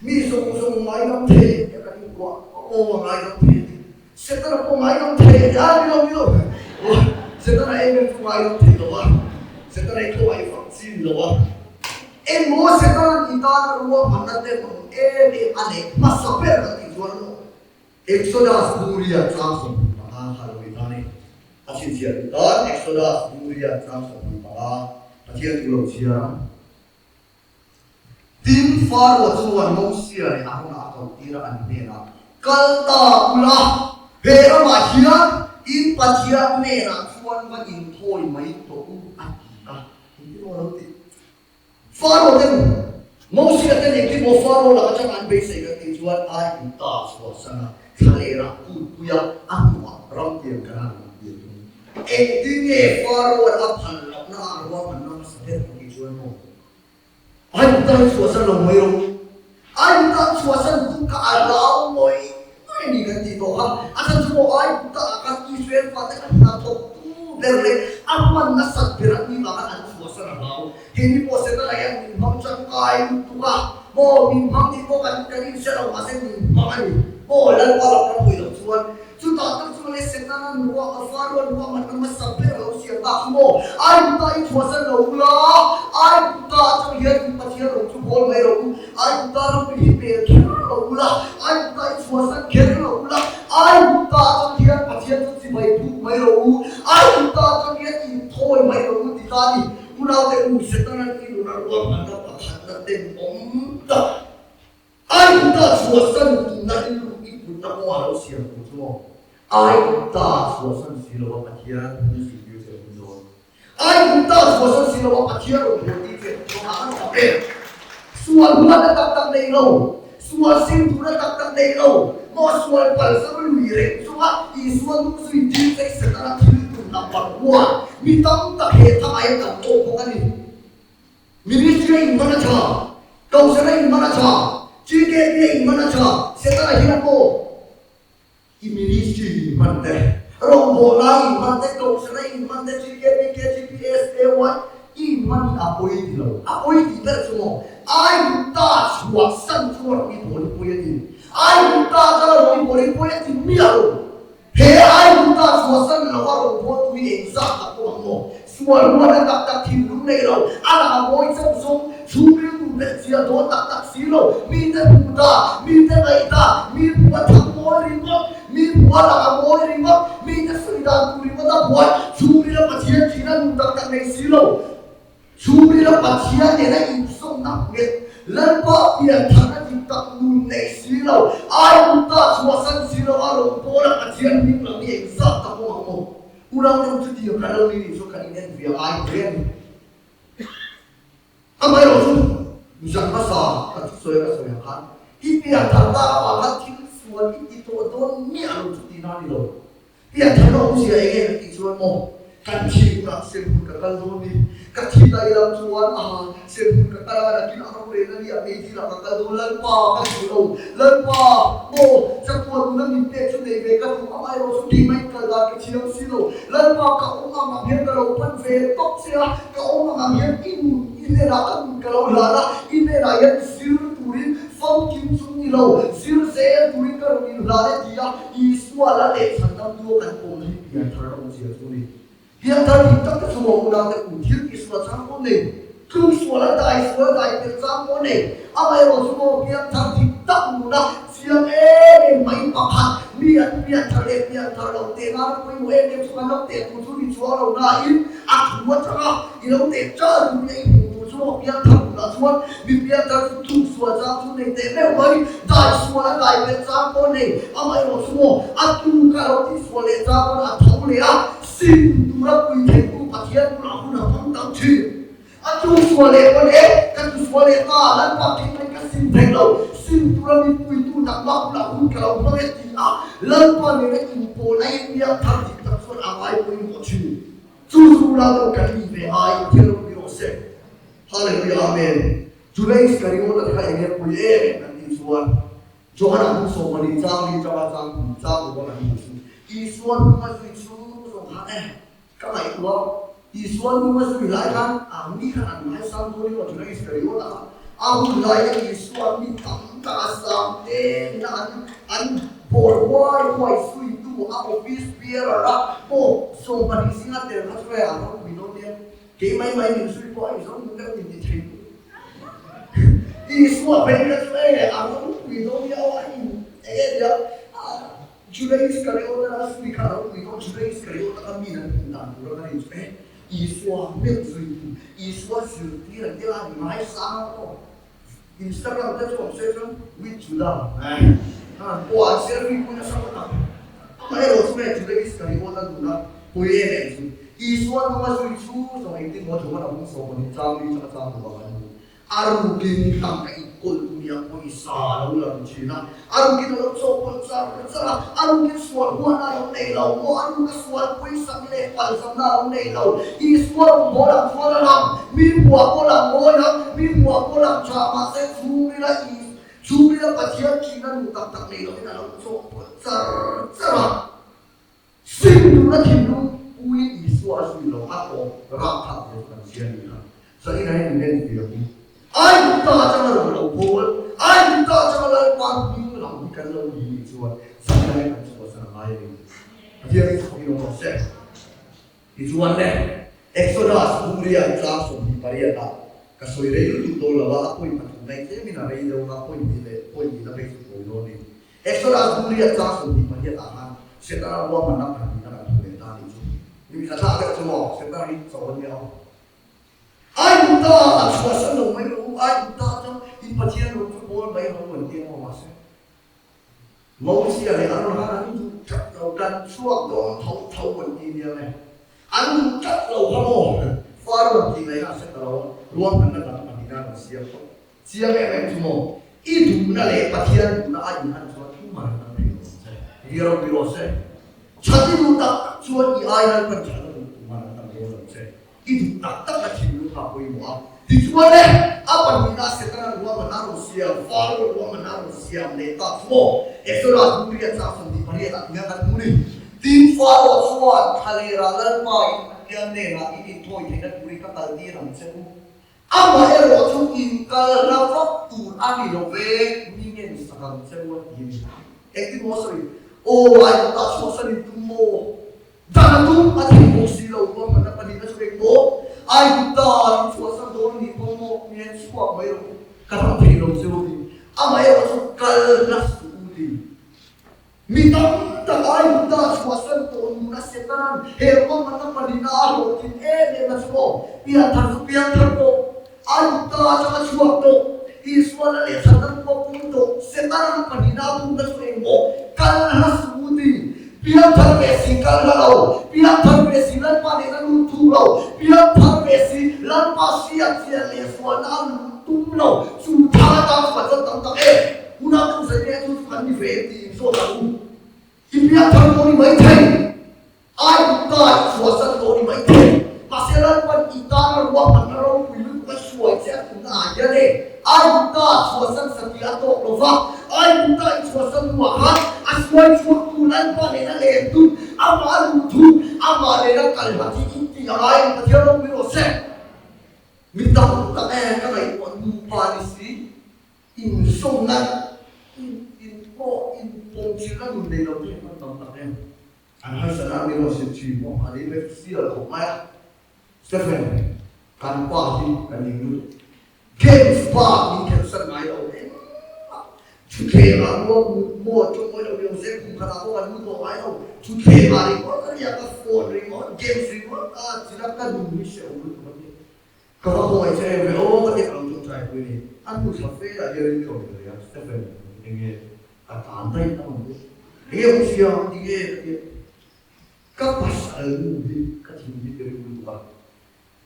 Mi zawng zawng ngaidam thei tia kan inkuah aw a ngaidam thei a ti. Setana pawh ngaidam thei a ti a, ni lo ni lo. Setana em em chu ngaidam thei lo a, Setana i thaw a i fak chi ni lo a. Engmaw Setana ni tan a ruahmanna te awm em em a neih hmasa ber kan tih chuan maw Exodus Buria chang 25 kha lo ni ta ni. A chhinchhiah duh tan Exodus Buria chang 25 Pathian chu lo chhiar ang. Tin, Faro chuan Mosia leh Arona a koh tir a, an hnenah, Kal ta ula, he ramah hian in Pathian hnenah chuan va inthawi mai tawh u, a ti a. Engtin maw a lo tih? Faro ten Mosia ten engtin maw Faro lak atanga an beisei kan tih chuan Aigupta chhuahsan a, thlalera kutpuia a hnuah ramtiang Kanaan an pian thung. Engtin nge Faro-a'n a phal lohna a ruahmanna hmasa ber kan tih chuan maw? Aigupta hi chhuahsan lo mai rawh. Aigupta an chhuahsan tum kha a hlau ngawih ngawih a ni kan tih tawh kha. A chhan chu maw Aigupta ah khan Israel fate an hna thawk tu ber leh a hman nasat ber an nih vang khan an chhuahsan a hlau. Keini pawh Setana hian min hmang tangkai lutuk a, maw min hmang tih pawh kan kan inhre lo mahse min hmang a ni. Maw Lalpa lam kan hawi loh chuan Chutah tak chuan le Setana ruah a Faroa ruah man a hmasa ber a lo siam ta kha maw? Aigupta i chhuahsan lo ula, Aigupta atang hian in Pathian rawng chu bawl mai rawh u, Aigupta ram hi pel kher lo ula, Aigupta i chhuahsan kher lo ula, Aigupta atang hian Pathian chu chibai buk mai rawh u, Aigupta atang hian inthawi mai rawh u ti ta a ni. Unaute u, Setana'n i nuna ruah man a pakhatna ten awm tak. Aigupta chhuahsan tumna rilru i putna kawngah lo siam tur chu maw? Aigupta chhuahsan si lova Pathian thil zirtir che hun dawn. Aigupta chhuahsan si lova Pathian rawn buaipui che hun dawn a kan tam em? Sual huatna tak tak nei lo, sual sim duhna tak tak nei lo, maw sual palzam lui reng chunga Isua hnung zui tir che Setana thil tumna pakua mi tam tak he thangah hian kan tawk bawk a ni. Ministry a inhman a tha, Kohhran a inhman a tha, GKP a inhman a tha, Setana hian maw i ministry inhman te, rawngbawlna a inhman te, Kohhran a inhman te, GKP, KGP, SAY i inhman hi a pawi ti lo. A pawi tih ber chu maw Aigupta chhuahsan chu a rawn i bawl i pawi a ti. Aigupta atanga rawn i bawl i pawi a ti miah lo. He Aigupta chhuahsan lova rawngbawltu hi engzat tak pawh ang maw? Sual huatna tak tak thinlung nei lo, a lang a mawi chauh zawng, chhungril tur leh chiah dawn tak tak si lo, mite hmuh ta, mite ngaih ta, mi hmuh a thang mawi ringawt, mi hmuh a lang a mawi ringawt, mite sawi dan tur ringawt a buai, chhungril a Pathian thihna nun tak tak nei si lo. Chhungril a Pathian nena insawmna nghet, Lalpa pianthar a dik tak nun nei si lo, Aigupta chhuahsan si lo a rawngbâwl a Pathian hming lam hi engzat tak awm ang maw? Unau te chu chutiang kha lo ni nih chu kan inen ve a ngai hle a ni. Amaherawh chu zan hmasa kan thusawi a ka sawi ang khan i pianthar tak avang khan thil sual i ti tawh dawn miah lo chu tihna a ni lo. Pianthar na awmzia eng nge kan tih chuan maw kan thi hunah serhmun ka kal dawn ni, ka thi ta ilam chuan aha serhmun ka kal a nakin a rorel a nia meidil ah ka kal dawn Lalpa ka duh lo Lalpa maw chatuan nuna min pek chu nei ve ka duh amaherawh chu keimah in kal dan ka thiam si lo Lalpa ka awm ang ang hian ka lo pan ve tawp che a ka awm ang ang hian i nun i hnenah ka nun ka lo hlan a i hnenah hian zir turin famkim chu ni lo zir zel turin ka rawn inhlan e ti a Isua la leh chhandamtu a kan pawm hi pianthar a awmzia chu a ni. Pianthar dik tak te chu maw unau te u thil ti sual chang pawh nei, tlung sual a dai sual dai tel chang pawh nei, amaherawh chu maw pianthar dik tak nuna chiang em em mai pakhat mi an pianthar leh pianthar lo teh nana pawimawh em em chu kan lo teh tur chu ni chuang lo nain a thu atanga i lo teh chal tur nia i hmuh tur chu maw pianthar nunah chuan mi pianthar chu tlung sual chang chu nei teh meuh mai, dai sual a dai tel chang pawh nei, amaherawh chu maw a tuk a lo ti sual leh chang pawn a tho leh a. Sim tura pui theitu Pathian bulah hun a hmang tam thin. A tu sual leh pawn e, ka tu sual leh ta, Lalpa thei mai ka sim thei lo, sim tura min puitu nangmah bulah hun ka lo hmang e ti a, Lalpa nena inpawl a inbiak thar dik tak chuan a ngai pawimawh thin. Chu chu la deuh kan ni ve ai, Pathian rawng ni rawh se. Hallelujah Amen. Juda Iskariota te kha enge pui em em kan tih chuan Johana hmun 20 chang li changa chang hmun chang ruang an hmuh chu Isua hnung a zui chu zawng khan e ka ngaihtuah Isua hnung a zui lai khan ang mi khan an ngaisang dawn emaw Juda Iskariota kha a hun lai a Isua mi tam tak a sang te nena an an bawl huai huai zuitu a office bearer a pawh 20 zinga tel kha chu e an ropui dawn nia. Kei mai mai min zui pawh a inzawm duh deuh in ti thei duh. Isua phei kha chu e a ropui dawn nia aw a in eng e tia Juda Iskariota a zui kha a ropui dawn Juda Iskariota kha min an hmuh dan tur a kan in chu e Isua meuh zui tu Isua zirtir an tia an ngaisang a aw Instagram te chu awm se chuan with Juda pawh an selfie pui nasa ngawt ang. Amaherawh chu nge Juda Iskariota nuna pui em em chu Isua hnunga zui chu zawng engtin maw Johana hung 20 chang li changa chang duh ang an hmu. A rukin tangka inkawl tu nia pawisa a lo la ru thin a, a rukin a lo chawhpawlh char char a, a rukin sual huatna a lo nei lo maw, a ruka sual pawisak leh palzamna a lo nei lo. Isua rum bawl ang chuan a lang, mi hmuah pawh lang mawi ang, mi hmuah pawh lang tha, mahse chhungrila Is, chhungrila Pathian thihna nu tak tak nei lovin a lo chawhpawlh char char a. Sim tura thinlung puiin Isua a zui lo, a tawp rapthlak zia chu kan hria a ni kha. Zaina hian min en ve ang u. Aigupta atanga rawn lo bawl, Aigupta atanga Lalpa hming lam hi kan lo ni nih chuan Zaina hian kan chhuahsan a ngai a ni. Pathian hi chhawk in awm rawh se. Tichuan le, Exodus Burian tlang 28 ah ka sawi rei lutuk dawn lo a, a point pathum na tlemin a rei deuh a, point hnih leh point hnihna phei chu tawi dawn a ni. Exodus Burian tlang 28 ah khan Setana ruahmanna pahnihna kan hmu leh ta a nih chu. Ni ka thlak deuh chu maw, Setana hi cho a nia aw. Aigupta a chhuahsan lo mai rawh u, Aigupta atang in Pathian rawng chu bawl mai rawh u an ti a maw mahse Mosia leh Aron khan an duh tlat lo, kan chhuak dawn tho tho an ti nia nge an duh tlat lo kha maw Faro an tih ngaihna a hre ta lo a, ruahmanna dang pahnihna an rawn siam tawh chiang em em chu maw i duhna leh Pathian duhna a inhan chuan tumah an dang thei lo ang che, ri rawh ri rawh se that i duh tak tak chuan i ai Lalpan that a duh tumah an dang dawn lo che. I duh tak tak a thinlung kha a pawimawh a. Tichuan le, a pahnihna Setana ruahman a rawn siam, Faro ruahman a rawn siam leh ta chu maw? Exodus buk riat chang 28 ah tihian kan hmu ni. Tin, Faro chuan thlalera Lalpa in Pathian hnenah in inthawi theihna turin ka kal tir ang che u. Amaherawh chu in kal hla vak tur a ni lo ve, mi ngen sak ang che u a ti a ni. Engtin maw sawi? Aw, a inta chhuahsan in tum maw? Dan a tum a thei bawk si lo, ruahmanna pahnihna chu eng maw? Aigupta in chhuahsan dawn a nih pawh maw? Mi an chhuak mai lo, ka ram thei lo che u ti. Amaherawh chu kal hla suh u ti. Mi tam tak Aigupta chhuahsan tawh nuna Setanan he ruahmanna pahnihna a hlawhtlin em em a chu maw? Pianthar chu pianthar tawh, Aigupta atanga chhuak tawh, Isua la leh thlanna rupa pum tawh, Setanan pahnihna a pumna chu eng maw? Kal hla suh u ti. Piangthar ve si kal hla lo, piangthar ve si Lalpa nena lut thuk lo, piangthar ve si Lalpa hriat chian leh sualna a lut tum lo, chu thang atang chu kan chuan tam tak e. Unau te u Zaimia chu chu kan ni ve em tih inzawt ang u. I piangthar pawh ni mai thei, Aigupta i chhuahsan pawh ni mai thei, mahse Lalpan i tana ruahmanna ropui lutuk a hruai che a tumna ah hian e, Aigupta chhuahsan satih a tawk lo va, Aigupta i chhuahsan hnuah khan a hruai chhuaktu Lalpa nena len tum, amah luh thum, amah nena kal hlat hi in tih a ngai ang, Pathian ropui rawh se. Mi tam tak e ka ngaihtuah nupa ni si, insawmna, in in pawh, inpawmchilhna nun nei lo te hi an tam tak em. An harsatna min rawn hrilh thin pawh a ni ve sial khawp mai a. Stephen, kan pa hi ka ning lutuk. Games pa min khelh san ngai lo engmah. Thutthleng ah ruak mut maw tawngawih lo lio zek kum khatah pawh kan mu tawh ngai lo. Thutthleng ah ringawt a nia ka phone ringawt, games ringawt a chila ka nun hi hrehawm lutuk a ni. Ka va khawngaih che em ve aw ka ti a lo tawngtai pui a ni. A hnu thla fe ah hian in tlawm ve a, Stephen enge ka tan daih a rawn ti. Enge awm sia ti nge ka ti a. Ka pasal nu hi ka thin hi ti ring lutuk a.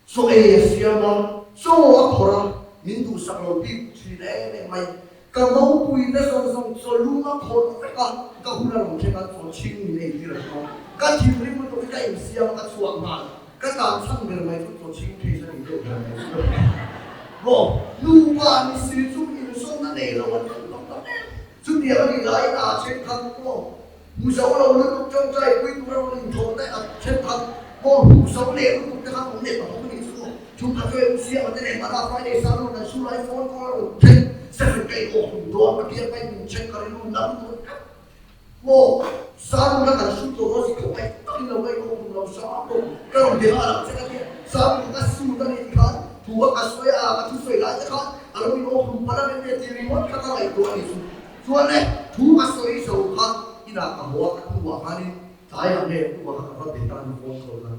Chaw ei a siam a, chaw a phawrh a, min duhsak lo bik thin em em mai. Ka mopui te zawng zawng chaw lum a phawrh vek a, ka hun a rawn thleng a, chaw chhing min ei tir a tum a. Ka thinrim lutuk hi ka insiam a, ka chhuak nghal. Ka tan chhan ber mai chu chaw chhing phei sa nih deuh ber mai chu. Maw nupa ni si chu inzawmna nei lo an tam tak tak em. Chutiang a nih laiin a thenkhat maw hmu zo lo lutuk tawngtai pui tur a rawn inthawh daih a thenkhat maw hmu zo leh lutuk te khan awm leh ta bawk a nih chu maw. Chungkhat chu em siam a te leh hmana Friday sermon an su lai phone call a rawn thleng seven ka in awk hlum dawn ka biak mai min check ka rilru na lutuk a tlat maw sermon a kan su tawh dawn si khawp mai takin lo ka in awk hlum lo sa bawk ka rawn be nghal ang che ka tia sermon ka sut a nih khan thu a ka sawi a ka thusawi lai te khan A lo in awk hlum palh a rem leh tih ringawt kha ka ngaihtuah a nih chu. Chuan le, thu ka sawi zo kha inah ka haw a, ka hnuah khanin tlaiah nge hnuah kha ka va be ta a ni phone call kha.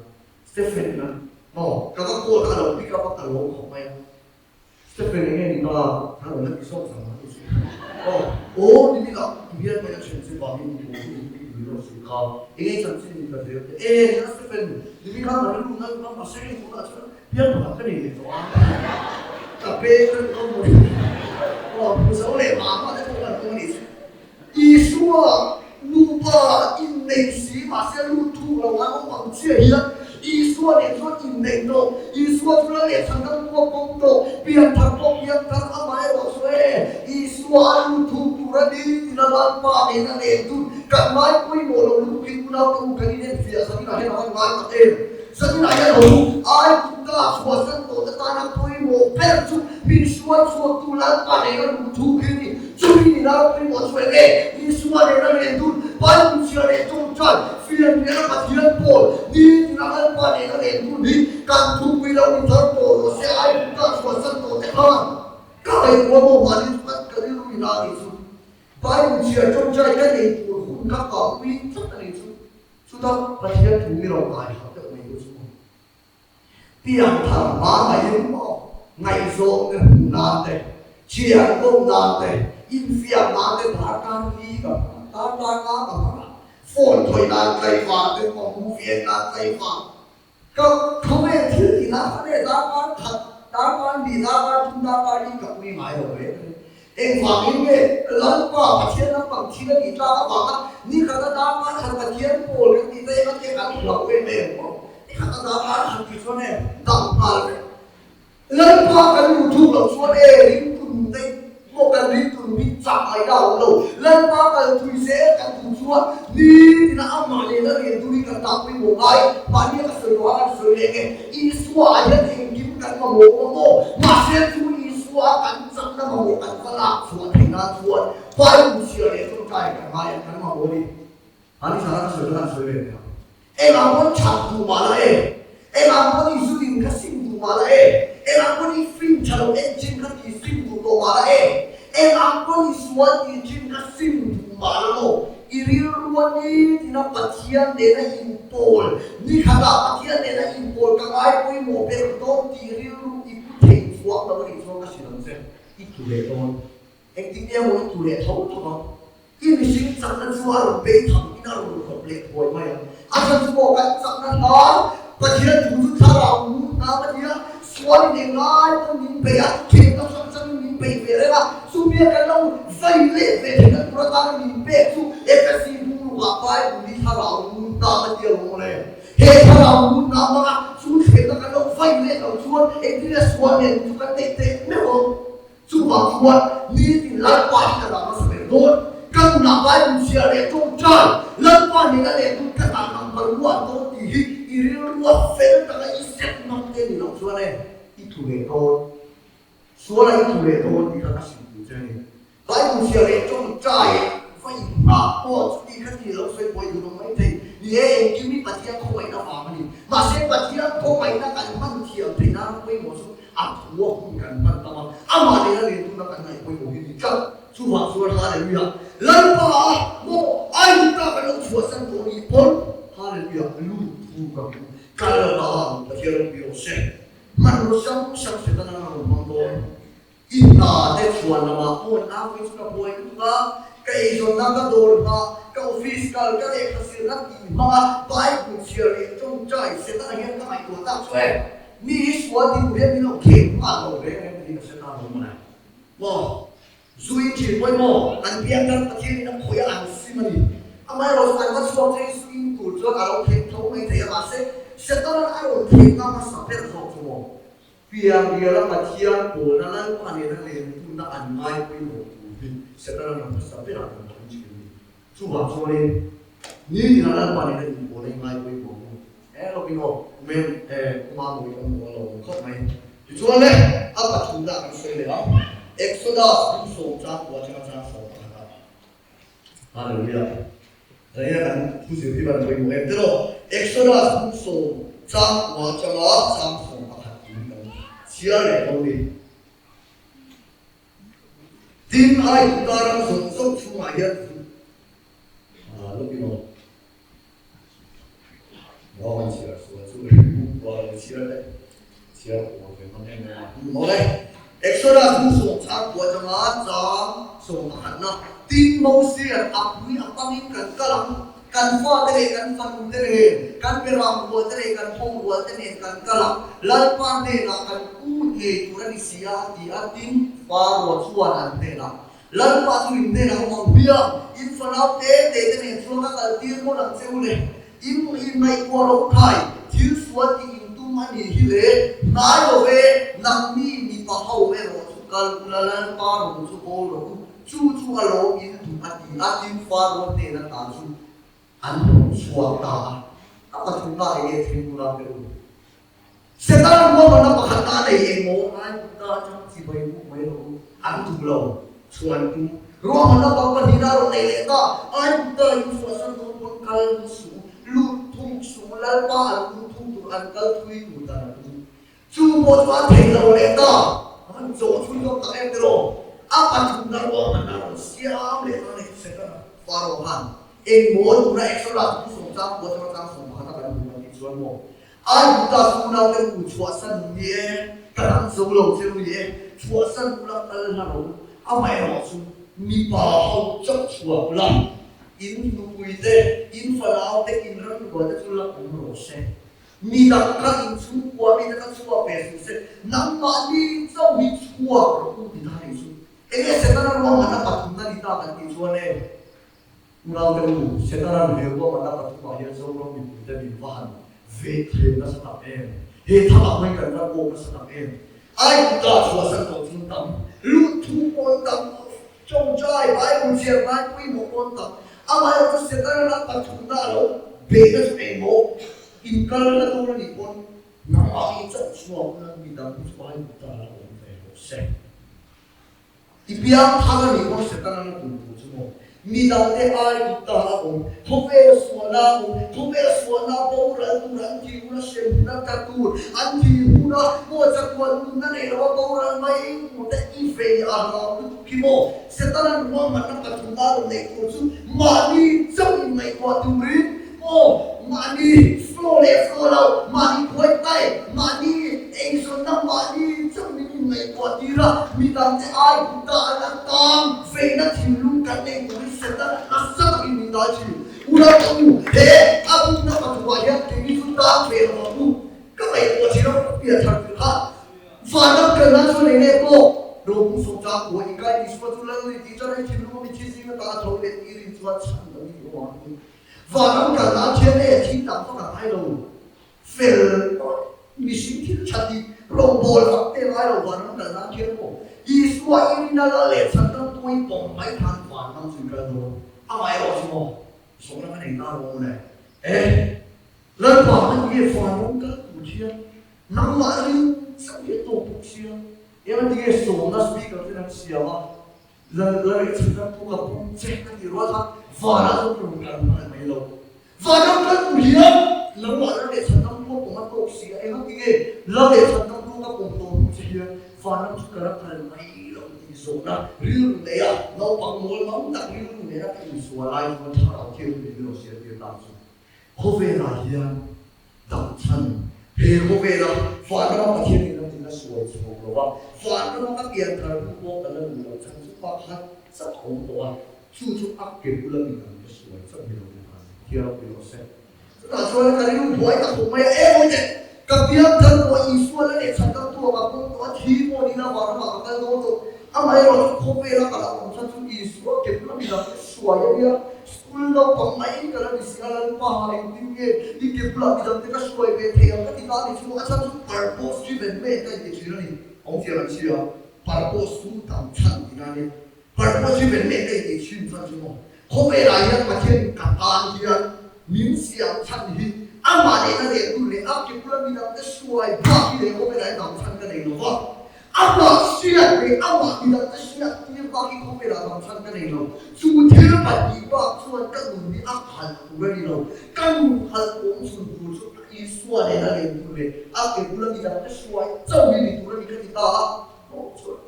Stephen a maw ka va call kha a lo pick up a, ka lawm khawp mai a. Stephen enge ni ta kha rawn la ti zawk zang a ni chu. Aw, aw ni minah i bial mai a then che vangin i aw chu i pick lui rawh si kha. Enge chanchin ni ta zel te? E nia Stephen, ni mi khan ka rilru na lutuk a, mahse hei tunah chuan Bial pakhat ka nei leh tawh a, ka peng ka duh a maw aw hmu zo leh mah mah te pawh kan awm a nih chu. Isua nupa inneih si mahse lut thuk lo an awm ang chiah hian Isua nen chuan inneih tawh, Isua chu lal leh chhan dang pawh a pawm tawh, pianthar pawh pianthar amaherawh chu e, Isua a lut thuk tur a ni tina Lalpa nena len dun kan ngai pawimawh lo lutukin unaute u kan inenfiah zaninah hian a van ngai tak em. Zaninah hian ho ai kutta chhuahsan tawhte tana pawimawh ber chu min hruai chhuaktu Lalpa nena luh thu khi a ni. Chumi nina pawimawh chu eng nge? Isua nena len dun, Bible chhiar leh tawngtai, fianrial a Pathian pawl, nitina Lalpa nena len dun hi kan thupui lo ni thar tawh rawh se ai kutta chhuahsan tawhte khan ka ngaihtuah maw mahni chu kan ka rilru ina a nih chu. Bible chhiar tawngtai ka nei tur hun ka kalpui tlat a nih chu. Chutah Pathian thu mi rawn kai harh deuh mai chu chu maw? Piangthar hma ngaihin maw ngaihzawng te hmuh nan te, thian kawm nan te, infiam nan te darkar li ka hmang a, darkar nga ka hmang a, phone khawih nan tlaivar te maw, movie en nan tlaivar ka khawvel thil tih nan kha nge darkar khat, darkar hnih, darkar thum, darkar li ka pui ngai lo reng reng. Engvangin nge Lalpa Pathian lampang thil a nih tlak avanga ni khata darkar khat Pathian pawl kan tih daih anga tia kan hlauh em em maw? Ni khata darkar khat tih chuan e dam nghal vek. Lalpa kan luh thuk loh chuan e ringtu nun daih maw kan ringtu nun hi chak ngaih na a awm lo. Lalpa kal thui zel kan duh chuan nitina amah leh Lal Liantu hi kan dah pawimawh ngai. Mahni a ka sawi loh a kan sawi leh nge Isua ah hian engkim kan mamawh awm a maw? Mahse chu Isua kan chakna mamawh kan va lak chhuah theih nan chuan Bible chhiar leh tawngtai kan ngai a, kan mamawh a ni. Ani zana ka sawi kha kan sawi ve thei ang. Engah pawn that duh mah la e, engah pawn i zu in kha sim duh mah la e, engah pawn i film tha lo en chin kha ti sim duh tawh mah la e, engah pawn i sual tih chin kha sim duh mah la maw? I rilru a ni tina Pathian nena inpawl, ni khatah Pathian nena inpawl ka ngai pawimawh ber dawn tih rilru i pu thei chhuak lo a nih chuan ka hrilh ang che. I tlu leh dawn. Engtin nge maw i tlu leh tho tho ang? I mihring chakna chu a rawn bei tham in a rawn khawp leh thuai mai ang. A chhan chu maw kan chakna hnar Pathian thu chu thlarau ngun hna a nia, sualin englai pawn min bei a, thehna hrang hrangin min bei ve reng a, chumia kan lo zai leh ve theihna tur atana min pek chu Efesi bungrukah Bible hi thlarau ngun hna a nia lo maw le. He thlarau ngun hna hmanga chu thehna kan lo vai leh lo chuan engtin nge sual nen chu kan neih teh meuh ang. Chuvang chuan nitin Lalpa hi ka dah hmasa ber dawn. Ka nunah Bible chhiar leh tawngtai, Lalpa nena leh tun ka dah number one dawn tih hi i rilrua fel taka i set ngam te ni loh chuan e, i tlu leh dawn. Suala i tlu leh dawn tih kha ka hrilh duh che a ni. Bible chhiar leh tawngtai va inngah pawh chuti kha ti lo sawi pawh i duh lo maithei. Ni e, engkim hi Pathian khawngaihna vang a ni. Mahse, Pathian khawngaihna kan hman thiam theih nan pawimawh chu a thua hun kan hman tam a, amah nena lentuna kan ngaih pawimawh hi ni tlat. Chuvang chuan Hallelujah! Lalpa a maw Aigupta kan lo chhuahsan tawh nih pawn Hallelujah! Lut thu ka hmu kal ta ang Pathian ropui rawh se. Hmanraw hrang hrang Setana a rawn hmang dawn. I hna te chhuan lamah pawn nau hi chu ka buai lutuk a, ka eizawnna ka dawr hma, ka office kal, ka lehkha zirna tih hmang a Bible chhiar leh tawngtai Setana hian ka ngaihtuah tak chu e. Mi hi sual ti tur hian min lo khek nghal lo reng reng tiin ka hre ta lo maw. Maw? Zu in thin pawimawh an piang thar Pathian in a khawih a an sim a ni. Amaherawhchu an va chhuak thei zu in tur chuan a lo thlen tho mai thei a mahse Satan-a'n a rawn thlen na hmasa ber zawk chu maw? Piang riala Pathian pawlna Lalpa nena lentunna an ngai pawimawh tur hi Satan-a'n a hmasa berah kan hmang thin a ni. Chuvang chuanin nitin a Lalpa nena inpawlna i ngai pawimawh ang u. E lawkin aw, Kumem e, Kuma mawi kan hmu a lo awm khawp mai. Tichuan le, a pathumna kan sawi leh ang. Exodus bung sawm chang kua atanga chang 11 ah. Hallelujah. Zaina kan thu zir hi van pawimawh em tiraw? Exodus bung sawm chang kua atanga chang 11 tiin kan chhiar leh dawn ni. Tin, Aigupta ram zawng zawng chhungah hian vut lawkin aw. Ngawng chhiar sual chu kual lo chhiar daih. Chhiar kual ve hman em em a. Maw le. Exodus bu sawm chang kua atanga chang 11 na tin Mosian a pui a pangin kan kal ang. Kan fate leh kan fanute nen, kan berang rual te leh kan hawng rual te nen kan kal ang. Lalpa hnenah kan u ngei tur a ni si a, a ti a. Tin, Faro chuan an hnenah, Lalpa chu in hnenah awm ang hmiang, in fanau te te te nen chuan ka kal tir ngawt ang che u le. In ingaihtuah lo khai, thil sual tih in tum a nih hi le, hnai lo ve, nangni mipa ho erawh chu kal ula Lalpa rawng chu bawl rawh u, chu chu a lawm in duh a ti a, tin Faro hnena ta chu an rawn chhuak ta a, a pathumna eng nge thil ula pe u. Satan ruahmanna pakhat na nei eng maw ngai duh ta atang chibai buk mai rawh u, an duh lo chuan tum ruahmanna bang pahnihna a rawn nei leh ta, ai duh ta in chhuahsan dawn pawn kal suh u, lut thung suh u, Lalpa an lut thung tur an kal thui tur dan a tum chu pawh chu a theih lo leh ta, an zawh chhun zawk tak em tiraw, a pathumna ruahmanna a rawn siam leh ta leh Satan Faro khan eng maw tura Exodus bu sawm chang kua changa chang 11 a kan hmuh kan tih chuan maw Aigupta sunaute u chhuahsan ni e, ka dang zo lo che u ni e, chhuahsan ula kal hla ro, amaherawh chu mipa ho chauh chhuak ula, in nupui te, in fanau te, in ramrual te chu la awm rawh se. Mi dang kha in chhungkua mi te kha chhuak ve suh se, nangmahni chauh hi chhuak rawh u ti ta nih chu. Enge Setana ruahmanna pathumna ni ta kan tih chuan e, Unaute u, Setana'n he ruahmanna pathumah hian Zoram mipuite min va han veh thlem nasa tak em! He thangah pawhin kan van awk nasa tak em! Aigupta chhuahsan tawh chu tam, lut thu pawn tam, tawngtai, Bible chhiar ngai pawimawh pawn tam, amaherawhchu Setana'n a pathumna a lo behna chu engmaw inkalna dawn a nih pawn nangmah hi chauh chhuak ula midang hi chu Aigupta la awm ve rawh se. I piang thar a nih pawh Setana na tum tur chu maw? Mi dangte ai kut ta a awm, khawvel suahna a awm, khawvel suahna boral tur an thih huna hrem huna tla tur an thih huna maw chatuan nunna nei lo a boral mai tur te i vei a hlau lutuk hi maw? Setana ruahmanna pathumna a rawn neih tur chu mahni chauh in ngaihtuah turin maw mahni flow leh flow lo, mahni khuai tai, mahni eizawnna mahni chauh min inngaihtuah tir a, midangte ai duh ta an a tang veina thinlung kan nei turin Satan nasa takin min dai thin. Unau ka u, he a bumna pathumah hian keini chu tang ve lo ang u. Ka ngaihtuah thin a, ka pian thar tir kha vanram kalna chu nei leh pawh Ropung sawmchang kua inkai Isua chu Lal ni tih chuan hei thinlung a mi thi zinga ta a tho leh tirin chuan chhan lo in i awm ang. Vanram kal nan thian e thil tam vak a ngai lo. Fel mihring thil tha tih rawngbawl vak te ngai lo vanram kal nan thian maw? Isua i rina lal leh chhan dang tuain pawm mai khan vanram chu i kal dawn. A ngai erawh chu maw? Zawhna ka nei ta lo maw le? E, Lalpa a ni nge vanram kal tur thian nangmah ring chauh hi a tawk bawk sia. Eng a ti nge sawmna speaker ten an siam a? Lal leh chhun a pu ka pum che a tih rual kha vanah chuan ka rawn kal hman mai lo. Vanram kal tur hian nangmah lal leh chhandam pawh pawm a tawk si a, engati nge lal leh chhandam pawh ka pawm tawh hnu che hian vanram chu ka la kal mai lo tih zawhna rilru nei a, naupang mawl mang tak rilru nena ka insual lai chuan thlarau thianghlim min rawn siamtir ta chu khawvelah hian dam chhan he khawvela vanrama Pathian in a tina sual chhawk lo va, vanrama ka pian thar hnu pawh ka la duh loh chhan chu pakhat chauh a awm tawh a. Chu chu a ke bula mi dang te sual chauh ni lo te khan thiar pui rawh se. Chutah chuan ka rilru buai tak khawp mai a, E Mawite, ka piang thar tawh a, Isua la leh chhan dang tu ah ka pawm tawh a, thi pawh ni la vanramah ka kal dawn tawh. Amaherawh chu khawvela ka la awm chhan chu Isua ke bula mi dang te suai a nia, school naupang mai ka la ni si a, Lalpa engtin nge i ke bulah mi dang te ka suai ve thei ang ka ti ta a ni chu, a chhan chu purpose driven man ka inti thin a ni. Awmzia kan hria, purpose chu dam chhan tihna a nia. Purpose hi men leh ei tih chhin chuan chu maw? Khawvelah hian Pathian ka tan hian min siam chhan hi amah nena leh tu leh a ke bula midangte hruai bak hi leh khawvelah hian dam chhan ka nei lo va, amah hriat leh amah midangte hriat tir bak hi khawvelah dam chhan ka nei lo. Chu thil pahnih bak chuan ka nun hi a khalh tur a ni lo. Ka nun khalh awm chhun tur chu Isua nena leh tu leh a ke bula midangte hruai chauh hi ni tur a ni ka ti ta a. Aw chuan.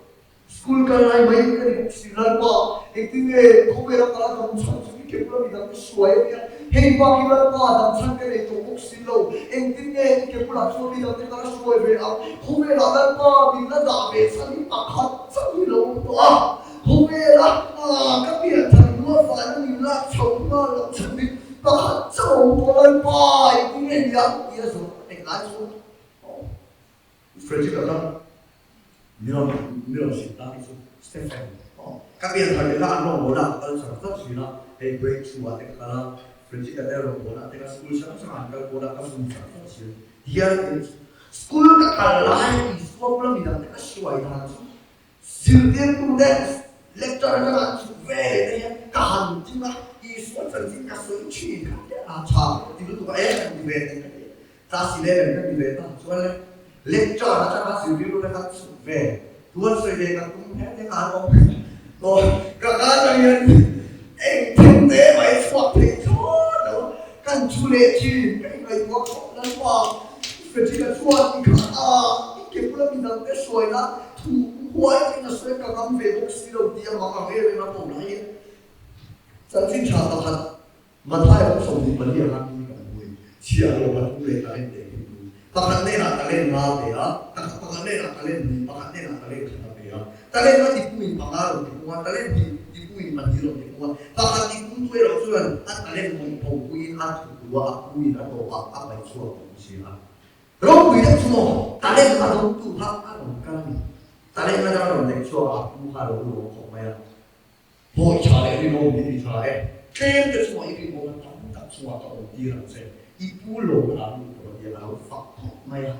School kal lai mai ka ni bawk si Lalpa, engtin nge khawvela kala dam chhan chu i ke bula midang i suai a nia, hei bak hi Lalpa dam chhan ka nei tawh bawk si lo, engtin nge i ke bulah chuan midang te kala suai ve ang, khawvelah Lalpa min la dah ve chhan hi pakhat chauh hi lo awm tawh a, khawvela ka pian chhan hnuah vana min lak chho nghal loh chhan hi pakhat chauh a awm tawh Lalpa, engtin nge ni ang tia zawh ka neih lai chuan Frederick-a kha mi rawn mi rawn hrilh ta hi chu Stephen aw ka pian thar leh kha an rawngbawlna a kal char char thin a, hei grade two ah te ka kal a, Frederick-a te rawngbawlna te kha school hrang hrangah an kal pawn a ka zung char char thin. Tihian school ka kal lai Isua bula midang te ka hruai dan chu zirtirtu te lecture atanga an chhuk ve leh te hian ka han ding a, Isua chanchin ka sawi thin kha tia a tha ka ti lutuk a, e kan ti ve thei ka ti. Class 11 kan ti ve ta chuan le lecture atanga zirtirtu te khan chhuk ve tuan sawi ve kan tum he te khan awm tawh ka ka atang hian eng thil te mai chhuak thei thlawt lo kan thu leh thin ka ingaihtuah khawp Lalpa Frederick-a chuan i kha a i ke bula midang te hruaina thu huai takin a sawi ka ngam ve bawk si lo tih a mang ang em em a pawm lai hian chanchin tha pakhat Mathai ram 24 ah khan mi kan hmui chhiah lo pathum leh talent teh khi tu. Pakhat hnenah talent nga pe a, pakhat hnenah talent hnih, pakhat hnenah talent khat a pe a. Talent nga tipuin panga rawn ti pung a, talent hnih tipuin pahnih rawn ti pung a. Pakhat tipung tu erawh chuan a talent mawng phopuiin a thutu a, a puin a tawpah a paih chhuak awm si a. Ropui deuh chu maw talent a dawngtu kha a rawn kal a ni. Talent atanga rawn leh chhuak a, a pu kha a lo lawm khawp mai a. Bawi tha leh rinawm hi i tha e. Tlem te chungah i rinawm a tam tak chungah ka awm tir ang che. I pu lawm a lut tawh a tia a lo fak khawp mai a.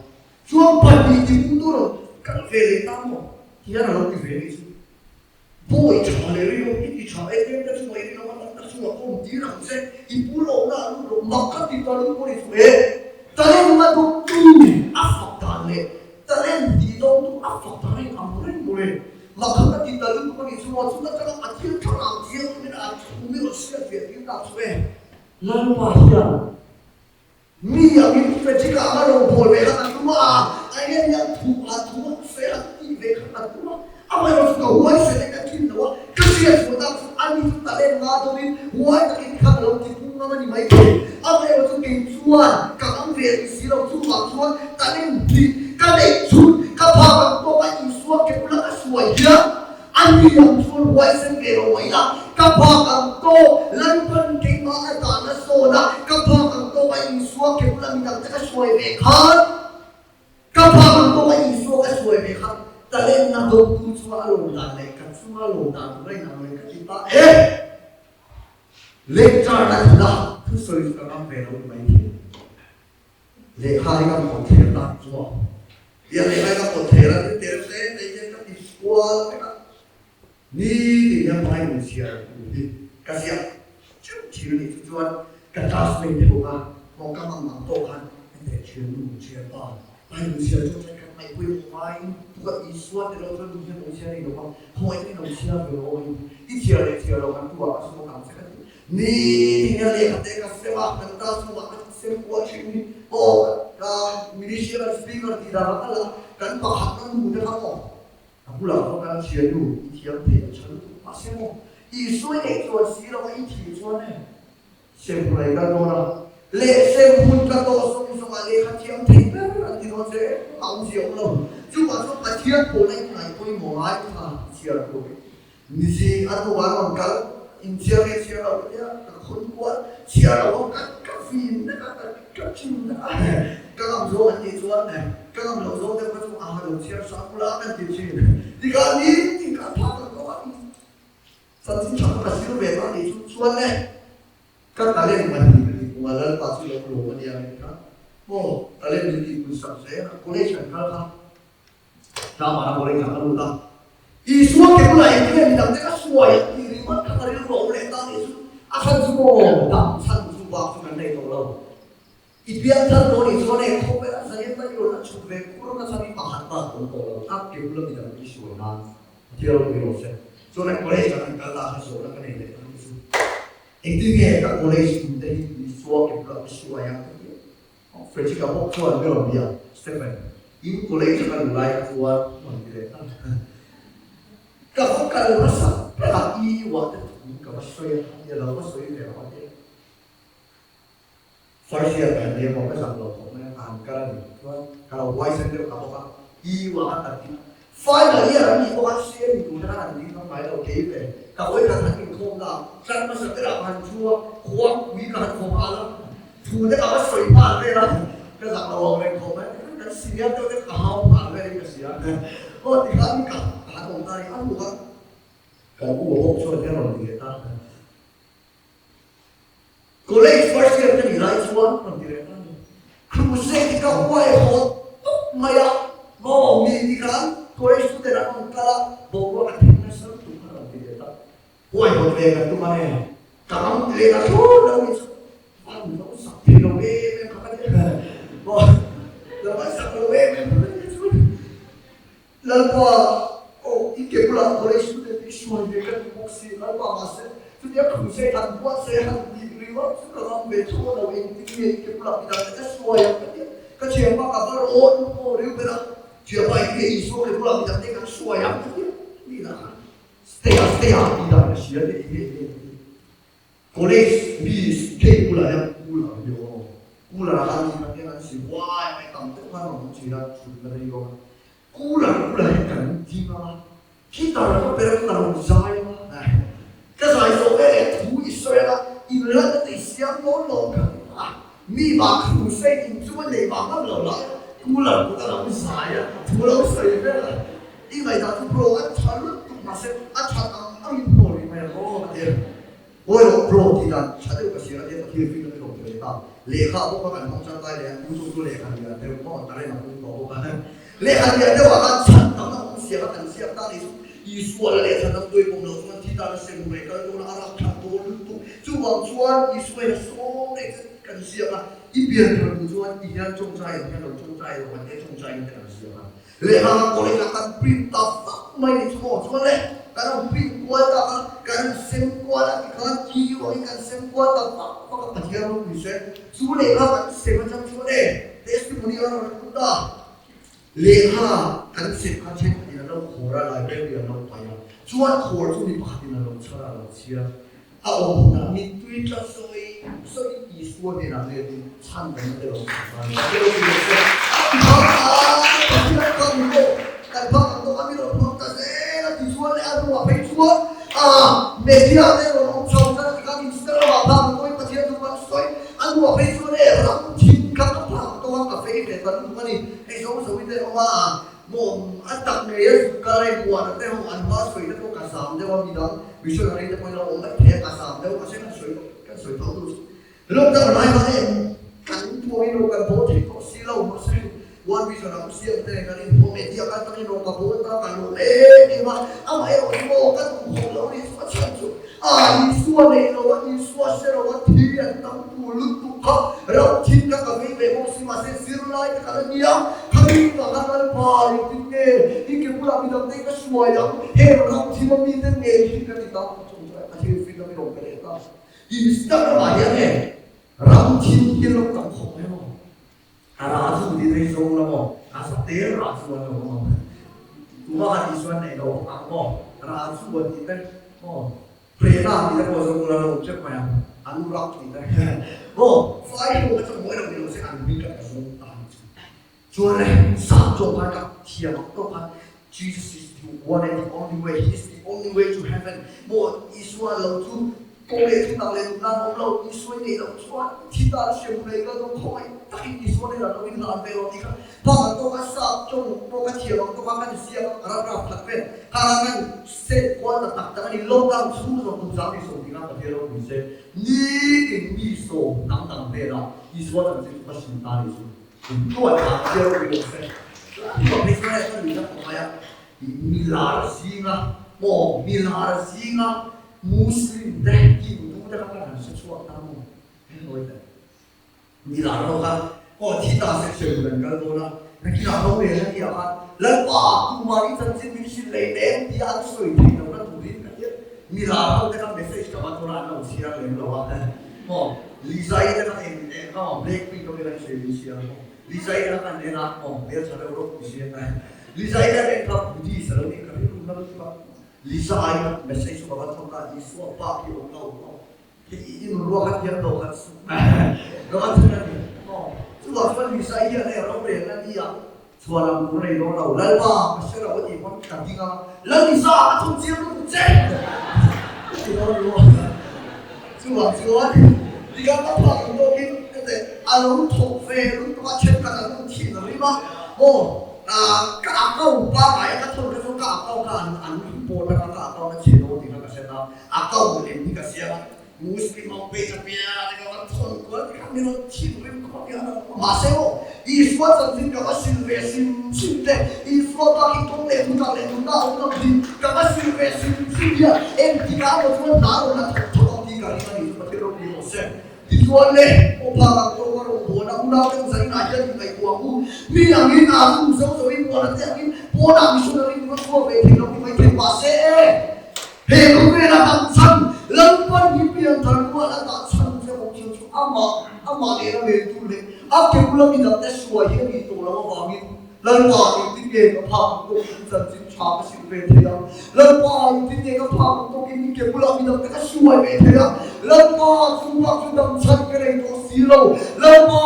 Chuan pahnih ti pu tur rawn kal ve leh ta maw? Tihian a lo ti ve anih chu. Bawi tha leh rinawm hi i tha e. Tlem te chungah i rinawm a tam tak chungah ka awm tir ang che. I pu lawmna a lut rawh. Mak ka ti ta lut pawh ni chu e. Talent a dawngtu a fak dan leh talent tih dawngtu a fak dan a inang reng maw le. Makha ka ti ta lutuk a nih chu maw, chutah chuan a thil thlarau thianghlim in a thu mi rawn hriat ve tir tak chu e. Lalpa hian mi angin Frederick-a anga rawn bawl ve kha ka tum a, a hian hian thu a thu a sawi a tih ve kha ka tum a, amaherawhchu ka huaisen in ka thin lo a, ka hriat chhuah tak chu ani chu talent nga dawnin huai takin kha ka lo ti pung ngam a ni mai thei, amaherawhchu kei chuan ka ngam ve rih si lo, chuvang chuan talent hnih ka neih chhun ka phak ang tawk a Isua ke bula ka hruai hian a ni ang chuan huaisen ve lo mai la, ka phak ang tawk Lalpan keimah a dahna sawn a, ka phak ang tawk a Isua ke bula midang te ka hruai ve khan, ka phak ang tawk a Isua ka hruai ve khan talentna dawngtu chunga a lawm dan leh ka chunga lawm dan tur a inang leh ka ti ta e. Lecture na thil a thusawi chu ka ngam ve lo ni mai thei. Lehkha hi ka pawt thler ta chu a. Tia lehkha hi ka pawt thler a, tin ter hle mai hian ka ti kual vek a. Ni tin hian Bible chhiar tur hi ka ziak teuh thin a nih chu chuan ka classmate te ho kha maw ka mang ang tawh khan hetiang thian nu thian pa Bible chhiar chu chuan kan ngaihpui awm ngaiin tuka Isua te lo chuan nu hian lo chhiar nei lo va, khawngaih takin lo chhiar ve rawh aw i chhiar leh chhiar loh kan tu ah ka sum a kang che ka ti. Ni tin hian lehkha te ka sem a, kan classroom ah ka sem kual thin hi aw ka minister kan speaker tih dan ang ala kan pakhat na nu te kha maw a bulah khaw kan thian nu i thiam thei a tha lutuk mahse maw Isua i neih chuan si lo a i thih chuan e Sem hun a i kal dawn a, leh sem hun ka tawh zawng zawng ah lehkha thiam thei ber an ti dawn che a awmzia awm lo. Chuvang chuan Pathian pawhna i ngaih pawimawh ngai kha i chhiar tur. Mizi a hnu ah rawn kal, in chhiar nge chhiar lo ka tia, ka khawn kual, chhiar lo ho ka ka fim vek a, ka ka thin vek a, ka ngam zawng an tih chuan ka ngam loh zawng deuh kha chu aha lo chhiar sang ula kan ti thin. Tikah ni tin ka phak ang tawh a, chanchin tha ka ka zir ve ta tih chu chuan le ka talent pahnih ka tih kung a Lalpa chu lo lawm a nia min kha maw talent min tih kun sak zel a, college kan kal kha. Tlangvana college ah ka lut a, Isua ke bulah engtin nge midangte ka hruai ang tih ringawt kha ka rilru a awm leh ta nih chu a chhan chu maw dam chhan chu bak chu kan nei tawh lo. I pian thar tawh nih chuan e khawvel a zalen mai rawn a chhuk ve kur na chhan i pakhat bak awm tawh lo a ke bula midangte i hruai nan a thil ropui rawh se. Chuan e college ah kan kal ta kha zawhna ka nei leh ta nih chu engtin nge ka college tum te hi Isua ke bulah ka hruai ang ka ti a. Frederick-a bawk chuan mi rawn bia, Stephen, in college a ka luh lai kha chuan rawn ti leh ta. Ka va kal hmasa ber a, i uah te thu ka va sawi a, a lo va sawi ve ang a ti a. First year ka han nia maw, ka zam lo khawp mai a, ka han kal a ni. Chuan ka lo huaisen deuh ta bawk a, i uah khan kan ti a. Final year an nih bawk a, CM ni tur te khan an ding ngam ngai lo, kei ve. Ka vawi khat han inkhawm na, tlar hmasa berah ka han thu a, khuang pui ka han khawm nghal a, thu te ka va sawi nghal vel a, ka zak lo ang reng khawp mai, tikhan kan senior deuh te ka hau nghal vel in ka hria. Aw tikhan ka ka han awm ta a ni, a hnu a kan u a bawk chuan hian rawn ti leh ta. College first year ka nih lai chuan rawn ti leh ta a ni. Crusade hi ka huai haw tawp mai a, maw mi ti khan college student an rawn kal a, boruak a thleng nasa lutuk kha rawn ti leh ta. Huai hawt ve kan tum a nge, ka ram ti leh ta thlawt lo ni chu van lo sak thei lo em em kha ka ti a, maw lo van sak lo em em kha ka ti chu. Lalpa, aw, i ke bulah college student i hruai ve ka duh bawk si, Lalpa, mahse, chutia crusade han buatsaih han tih ringawt chu ka ngam ve tho lo, engtin nge i ke bulah midang te ka hruai ang ka ti a, ka thianpa ka va rawn haw riu ber a, thianpa i ke Isua ke bulah midang te kan hruai ang ka ti a, ni lah khan stay ah stay ah tih dan ka hria te ti nge nge ka ti. College mi gate bulah hian cooler hi a awm a, cooler ah khan mi khat hian an si huai mai tam deuh khan rawn awm thin a, thutna te hi a awm a, cooler bulah hian kan ding a, guitar ka ber a ka rawn zai a, ka zai zawh veleh thu i sawi a, inlan te i siam dawn lo ka ti a, mi vah crusade in chu a nei vah ngam lo lai a, cooler kut a lo zai a, thu lo sawi vel a, i ngaihdan chu bro a tha lutuk mahse a that ang angin hnawl rih mai ang aw ka ti a. Awi rawh bro tih dan tha deuh ka hria a tia Pathian fing ka ti leh ta. Lehkha bawk a kan hmang tangkai leh a, tu chu chu lehkha lian deuh maw talent a pung tawh bawk a. Lehkha lian deuh ah khan chhan tam a awm siam a kan ziak ta nih chu Isua la lehkha dang tuai pawm lo chuan thi tan a sem rei kal dawn a, a rak thlah dawn lutuk. Chuvang chuan Isua in a sawm daih che kan ziak a, i pian thar duh chuan ti hian tawngtai ang hian lo tawngtai lo kan tia tawngtai in te kan ziak a. Lehkha college ah kan print ta vak mai ni chu maw chuan le kan rawn print kual tak a, kan rawn sem kual a tikhan TU angin kan sem kual ta vak vak a Pathian ropui se chu lehkha kan sem atang chuan e testimony a rawn lut ta lehkha kan sem kha thenkhatin an lo khawr a library an lo paih a chuan khawr chu mi pakhatin a lo chhar a lo chhiar A awm hunah mittui tla sawi sawi Isua hnenah letin chhan kan la tel awm ta a ni. Ka lo ti leh che. A hmang a, Pathian kan pawh kan hmang ang tawk a, mi rawn hmang ta zel a ti chuan leh a hnuah phei chuan a Media te rawn awm chho tan a ti khan Instagram ah phak ang tawkin Pathian chu kan sawi. A hnuah phei chuan e ram thin kha ka phak ang tawk a, ka fei ve ta lutuk a ni. Hei zo zo in te awm a, Maw a tak ngei a zuk kal a inbuan a te ho an hma sawi te pawh ka zam deuh a midang missionary te pawhin lo awm mai thei a ka zam deuh mahse kan sawi kan sawi tho tur chu lockdown lai khan em kan tuangin rawh kan bawl thei tawh si lo mahse one vision ah siam te kan inhmu media kal takin rawh ka bawl ta ka lawm em em a amaherawh chu maw ka duhkhawp lo ni chu a chhan chu A Isua nei lo a, Isua hre lo a, thi an tam tur lutuk kha ram thin kha ka vei ve bawk si, mahse zirlai te ka la nia, khami ka kha Lalpa engtin nge i ke bulah midang te ka hruai ang, heng ram thim a mite ngei hi ka ti ta, ka chawngchai a, thil fin a mi rawn pe leh ta. Instagram ah hian e ram thil hi lo tam khawp mai maw? A rah chu ti thei zawng la maw? A sa tel rah chu an lo awm ang. Tuma han tih chuan nei lo bawk ang maw? Rah chu an ti te maw? Prena tih te pawh zawng la lo awm teuh mai ang. Anurak tih te maw? Fai ho kha chu mawi lo ni lo se an hming kha ka zawng ta ni chu. Chuan le sap zawk khan ka thiam ang tawk khan Jesus is the one and the only way, he is the only way to heaven maw Isua lo chu kawng leh thu tak leh duh nan awm lo, Isua i neih loh chuan thi tan hrem hun ei kal dawn khawngaih takin Isua nen an lo inhlan ve lo tih kha phak ang tawk a sap tawng pawh ka thiam ang tawk a kan ziak a ram rap khat vel kha kha kan set kual ta tak tak a ni lockdown chhung zawng tum zang mi sawm tih kha Pathian ropui se nitin mi sawm dang dang velah Isua chanchin chu ka hrilh ta ni chu. Tuan ah chiar ui lo se. Tuan phei chuan hei ka nuih na khawp mai a, milar zinga maw milar zinga Muslim te Hindu te kha kan han hre chhuak ta maw heng nawi te milar ho kha aw thi ta se hre tur an kal dawn a, nakinah ro rel a nia khan Lalpa tumah i chanchin min hrilh lei nen tia an sawi theih lohna turin ka hian milar ho te kha message ka va thawn a an lo chhiar lem lo a maw. Lizai te kha eng eng kha maw Blackpink ho hian an sawi min hria maw Lizai te kha kan en a maw hmeltha deuh rawk ti si a Lizai te an en kha Buddhist a lo nih ka rilru na lutuk a Lizai kha message chu ka va thawn ta Isua bak hi awm lo maw hei i nun ruak a thiam lo khat suh lo a thun a ni maw chuvang chuan Lizai hian hei a rorel a nia chhuah lam tur a nei dawn lo Lalpa ka hre lo a tih pawn ka ding a Lalisa a thun chiang lutuk che ka ti dawn lo chuvang chuan tikhan ka phak ang tawkin ka teh a lo thawk ve lutuk a thenkhat an rawn thin rim a aw ka account pangai a ka thawn kha chuan ka account kha an an report a ka account a chhe dawn tih kha ka hre ta account lem hi ka siam a Muslim ho page a pian emaw kan thawn kual te kha min rawn thin rim khawp hian a awm a. Mahse maw Isua chanchin ka va sil ve sim sim te, Isua bak hi kawng leh thutak leh nunna a awm lo thin, ka va sil ve sim sim hian engtikah emaw chuan hna rawn la thawk thawk ang tih ka ring a ni chu Pathian ropui rawh se. Tichuan le, aw phak ang tawk a rawn buan a, unau te uzain ah hian inngaihtuah ang u. Mi angin ah chu zo zo in buan a te angin pawnah missionary tur a chhuak ve thei lo ni maithei mahse e, He khawvela dam chhan Lalpan hi pianthar rual a dah chhan che awm chu chu amah amah nena ventu leh a ke bula midangte suai hi a nih tawh loh avangin Lalpa engtin nge ka phak ang tawkin chanchin tha ka hrilh ve thei ang? Lalpa engtin nge ka phak ang tawkin i ke bula midangte ka suai ve thei ang? Lalpa chu bak chu dam chhan ka nei tawh si lo. Lalpa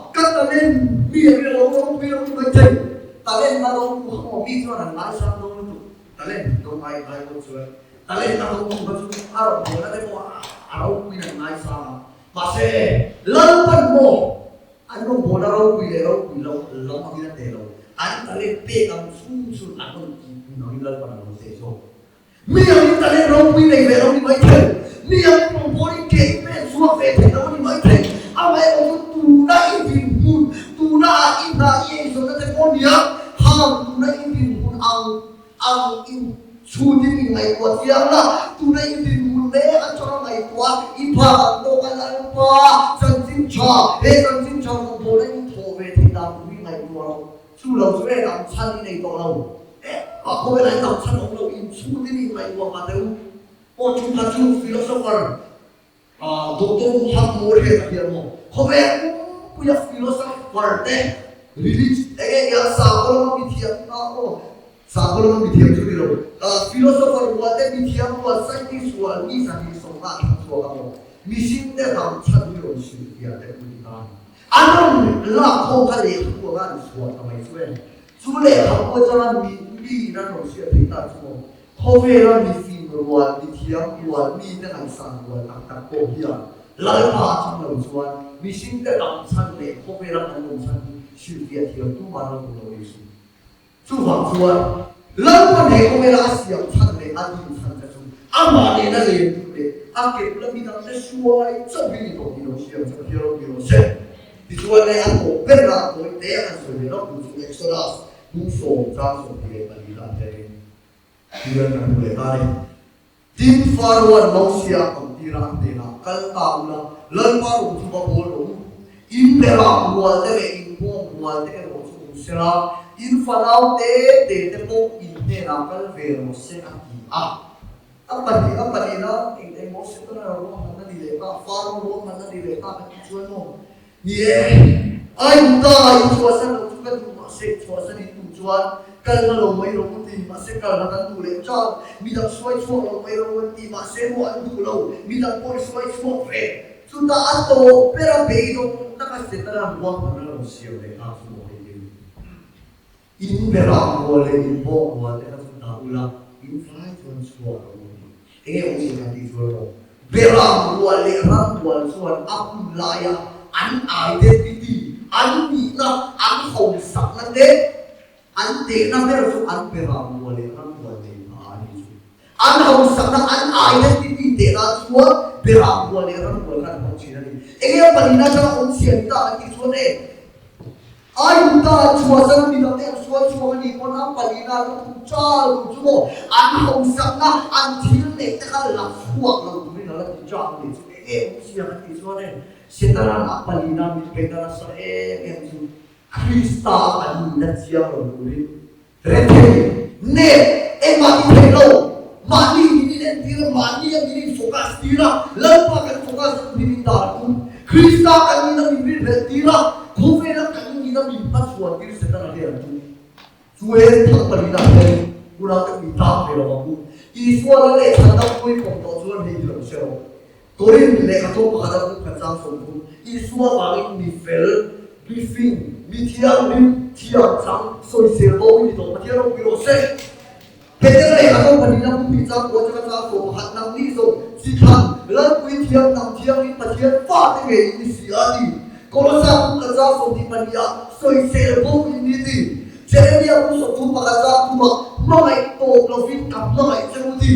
ka talent mi a ri lo ropui lo ni maithei. Talent a lo hmu hawk mi chuan an ngaisang dawn lutuk. Talent do ngai ngai pawh chuan talent a ro tu kha chu a rawn hawn a te pawh a ropui in an ngaisang a, mahse Lalpan maw an rawn hawn a ropui leh ropui loh lam angin a teh lo, an talent pek ang chhung chhun an rawn tih hun angin Lalpan a lo teh zawk. Mi angin talent ropui nei ve lo ni maithei, mi angin rawn hawn in ke in pen chhuak ve thei lo a ni maithei, amaherawh chu tuna i dinhmun, tuna ah i hna i eizawnna te pawh nia, Khang tuna i dinhmun ang ang in chhutin i ngaihtuah chiang la, tuna i dinhmun mek atanga ngaihtuah i phak ang tawk a Lalpa chanchin tha, he chanchin tha rawngbawlna in thawh ve theih dan tur hi ngaihtuah rawh. Chu lo chu e dam chhan i nei tawh lo. Engmah khawvelah i dam chhan awm lo, in chhutin i ngaihtuah mah teh u. Aw chu kha chu philosopher Doctor Muhammad Moore a hian maw khawvel pumpuia philosopher te religion eng eng ia sakhaw lama mithiam a aw sakhaw lama mithiam chu ni lo philosopher rual te mithiam rual scientist rual mi 250 a thlang chhuak a maw mihring te ram chhan hi rawn hrilh fiah te pawh ni ta a ni. An rawn lak khawm kha lehkhabu anga an chhuah ta mai chu em chu lehkhabu atanga mi in an rawn hriat theih ta chu maw Khawvela mi fing rual, mi thiam rual, mite ngaihsan rual tak tak pawh hian Lalpa a chang lo chuan mihringte dam chhan leh khawvela kan awm chhan hi hrilhfiah thiam tumah an lo awm lo ei hrim. Chuvang chuan Lalpa he khawvela a siam chhan leh a din chhan te chu amah nena len tur leh a ke bula midangte hruai chauh hi ni tawh tih lo hriam chu Pathian ropui rawh se. Tichuan hei a tawp ber a tawi te a han sawi leh rawk duh chu Exodus bung sawm chang 24 ah hianin Tihian kan hmu leh ta a ni. Tin, Faroan Mosia a kal tir a, a hnenah, Kal ta ula, Lalpa rawng chu va bawl rawh u. In berah rual te leh in bawng rual te erawh chu awm sela, in fanau te te te pawh in hnenah kal ve rawh se, a ti a. A pahnih a pahnihna eng eng maw Setana ruahmanna ni leh ta, Faro ruahmanna ni leh ta kan tih chuan maw? Ni e, Aigupta in chhuahsan lo chu ka duh mahse chhuahsan in duh chuan kalna lo mai rawh u ti mahse kalna kan duh leh chang, midang hruai chhuak lo mai rawh u an ti mahse maw an duh lo, midang pawh i hruai chhuak ve. Chutah a tawp ber a beidawng taka Setana ruahmanna lo siam leh ta chu maw hei hi. In berah rual leh in bawk rual te kha chu dah ula, in vai chuan chhuah rawh u tih. Enge awmzia kan tih chuan maw? Berah rual leh ram rual chuan a hun laia an identity, an nihna, an hausakna te, an tehna ber chu an berah rual leh ram rual nei pha a ni chu. An hausakna, an identity tehna chuan berah rual leh ram rual kha an hmang thin a ni. Enge a pahnihna atanga awmzia ni ta kan tih chuan e, Aigupta an chhuahsan a, midangte an sual chhuak a nih pawn a palina an thum chal tur chu maw an hausakna, an thil neih te kha la chhuak lo turin a la ti chang a nih chu. Enge awmzia kan tih chuan e, Setana'n a palina min pekna nasa em em chu Krista a kan nunna chiang lo turin Rethei, nep, engmah ti thei lo, mahni min in entir a, mahni a min in focus tir a, Lalpa kan focus a min in dar a tum, Krista kan nina min rinhlelh tir a, khawvela kan nina min hmachhuan tir Setana hian a tum. Chu he thang palina hian unau te min tang ve lo ang u. Isua la leh chhan dang pui pawm tawh chuan hei hi lo hre rawh. Korin lehkha tawng pakhat a buk khat chang 30, Isua vangin mi fel, mi fing, mi thianghlim, thiam chang, sawisel bo i ni tawh Pathian ropui rawh se. Petera lehkha tawng pahnihna buk hnih chang kua changa chang 11 nang ni zawng chi thlan, Lalpui thiam nang thianghlim Pathian fate ngei i ni si a ti. Kolosa buk khat chang 22 ah sawisel bo i ni ti. Jeremia buk 31 chang thumah hmangaih tawp lovin ka hmangaih che u ti.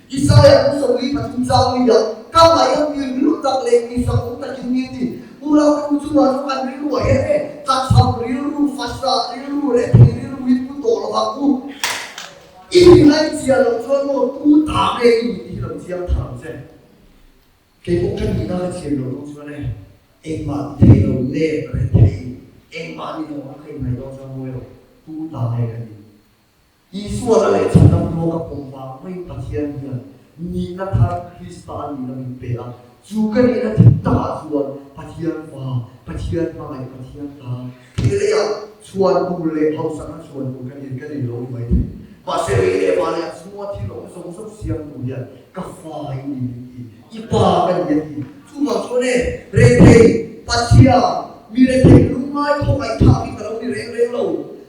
Isaiah pu Sawli 3 chang ni ah, Ka ngai a mi rilru tak leh mi sak awm takin mi ti. Pu Rau Pu chungah chu kan rilru a her e, ka chham rilru, fasa rilru leh thei rilru hi pu tawh lo vang u. I rinai chia loh chuan maw tu ta nge i nih tih hi lo chiang thar ang che. Kei pawh ka nihna ka chian loh dawn chuan e, engmah ti thei lo nep rethei, engmah ni lo ang ka inngaih dawn chuan mawi lo, tu ta nge ka nih. Isua la leh chhandam ruang a pawm vang mai Pathian hian nihna thar Krista a nihna min pe a, chu ka nihna dik takah chuan Pathian fa, Pathian hmangaih, Pathian ta he leiah chhuan tur leh hausakna chhuan tur ka ni ka nei lo ni mai thei. Mahse rei leh vah leh a chhunga thil awm zawng zawng siam tur hian ka fa i ni min ti, i pa ka ni a ti. Chuvang chuan e, rethei, Pathian, mi rethei lungngai khawngaih thlak hi ka lo ni reng reng lo.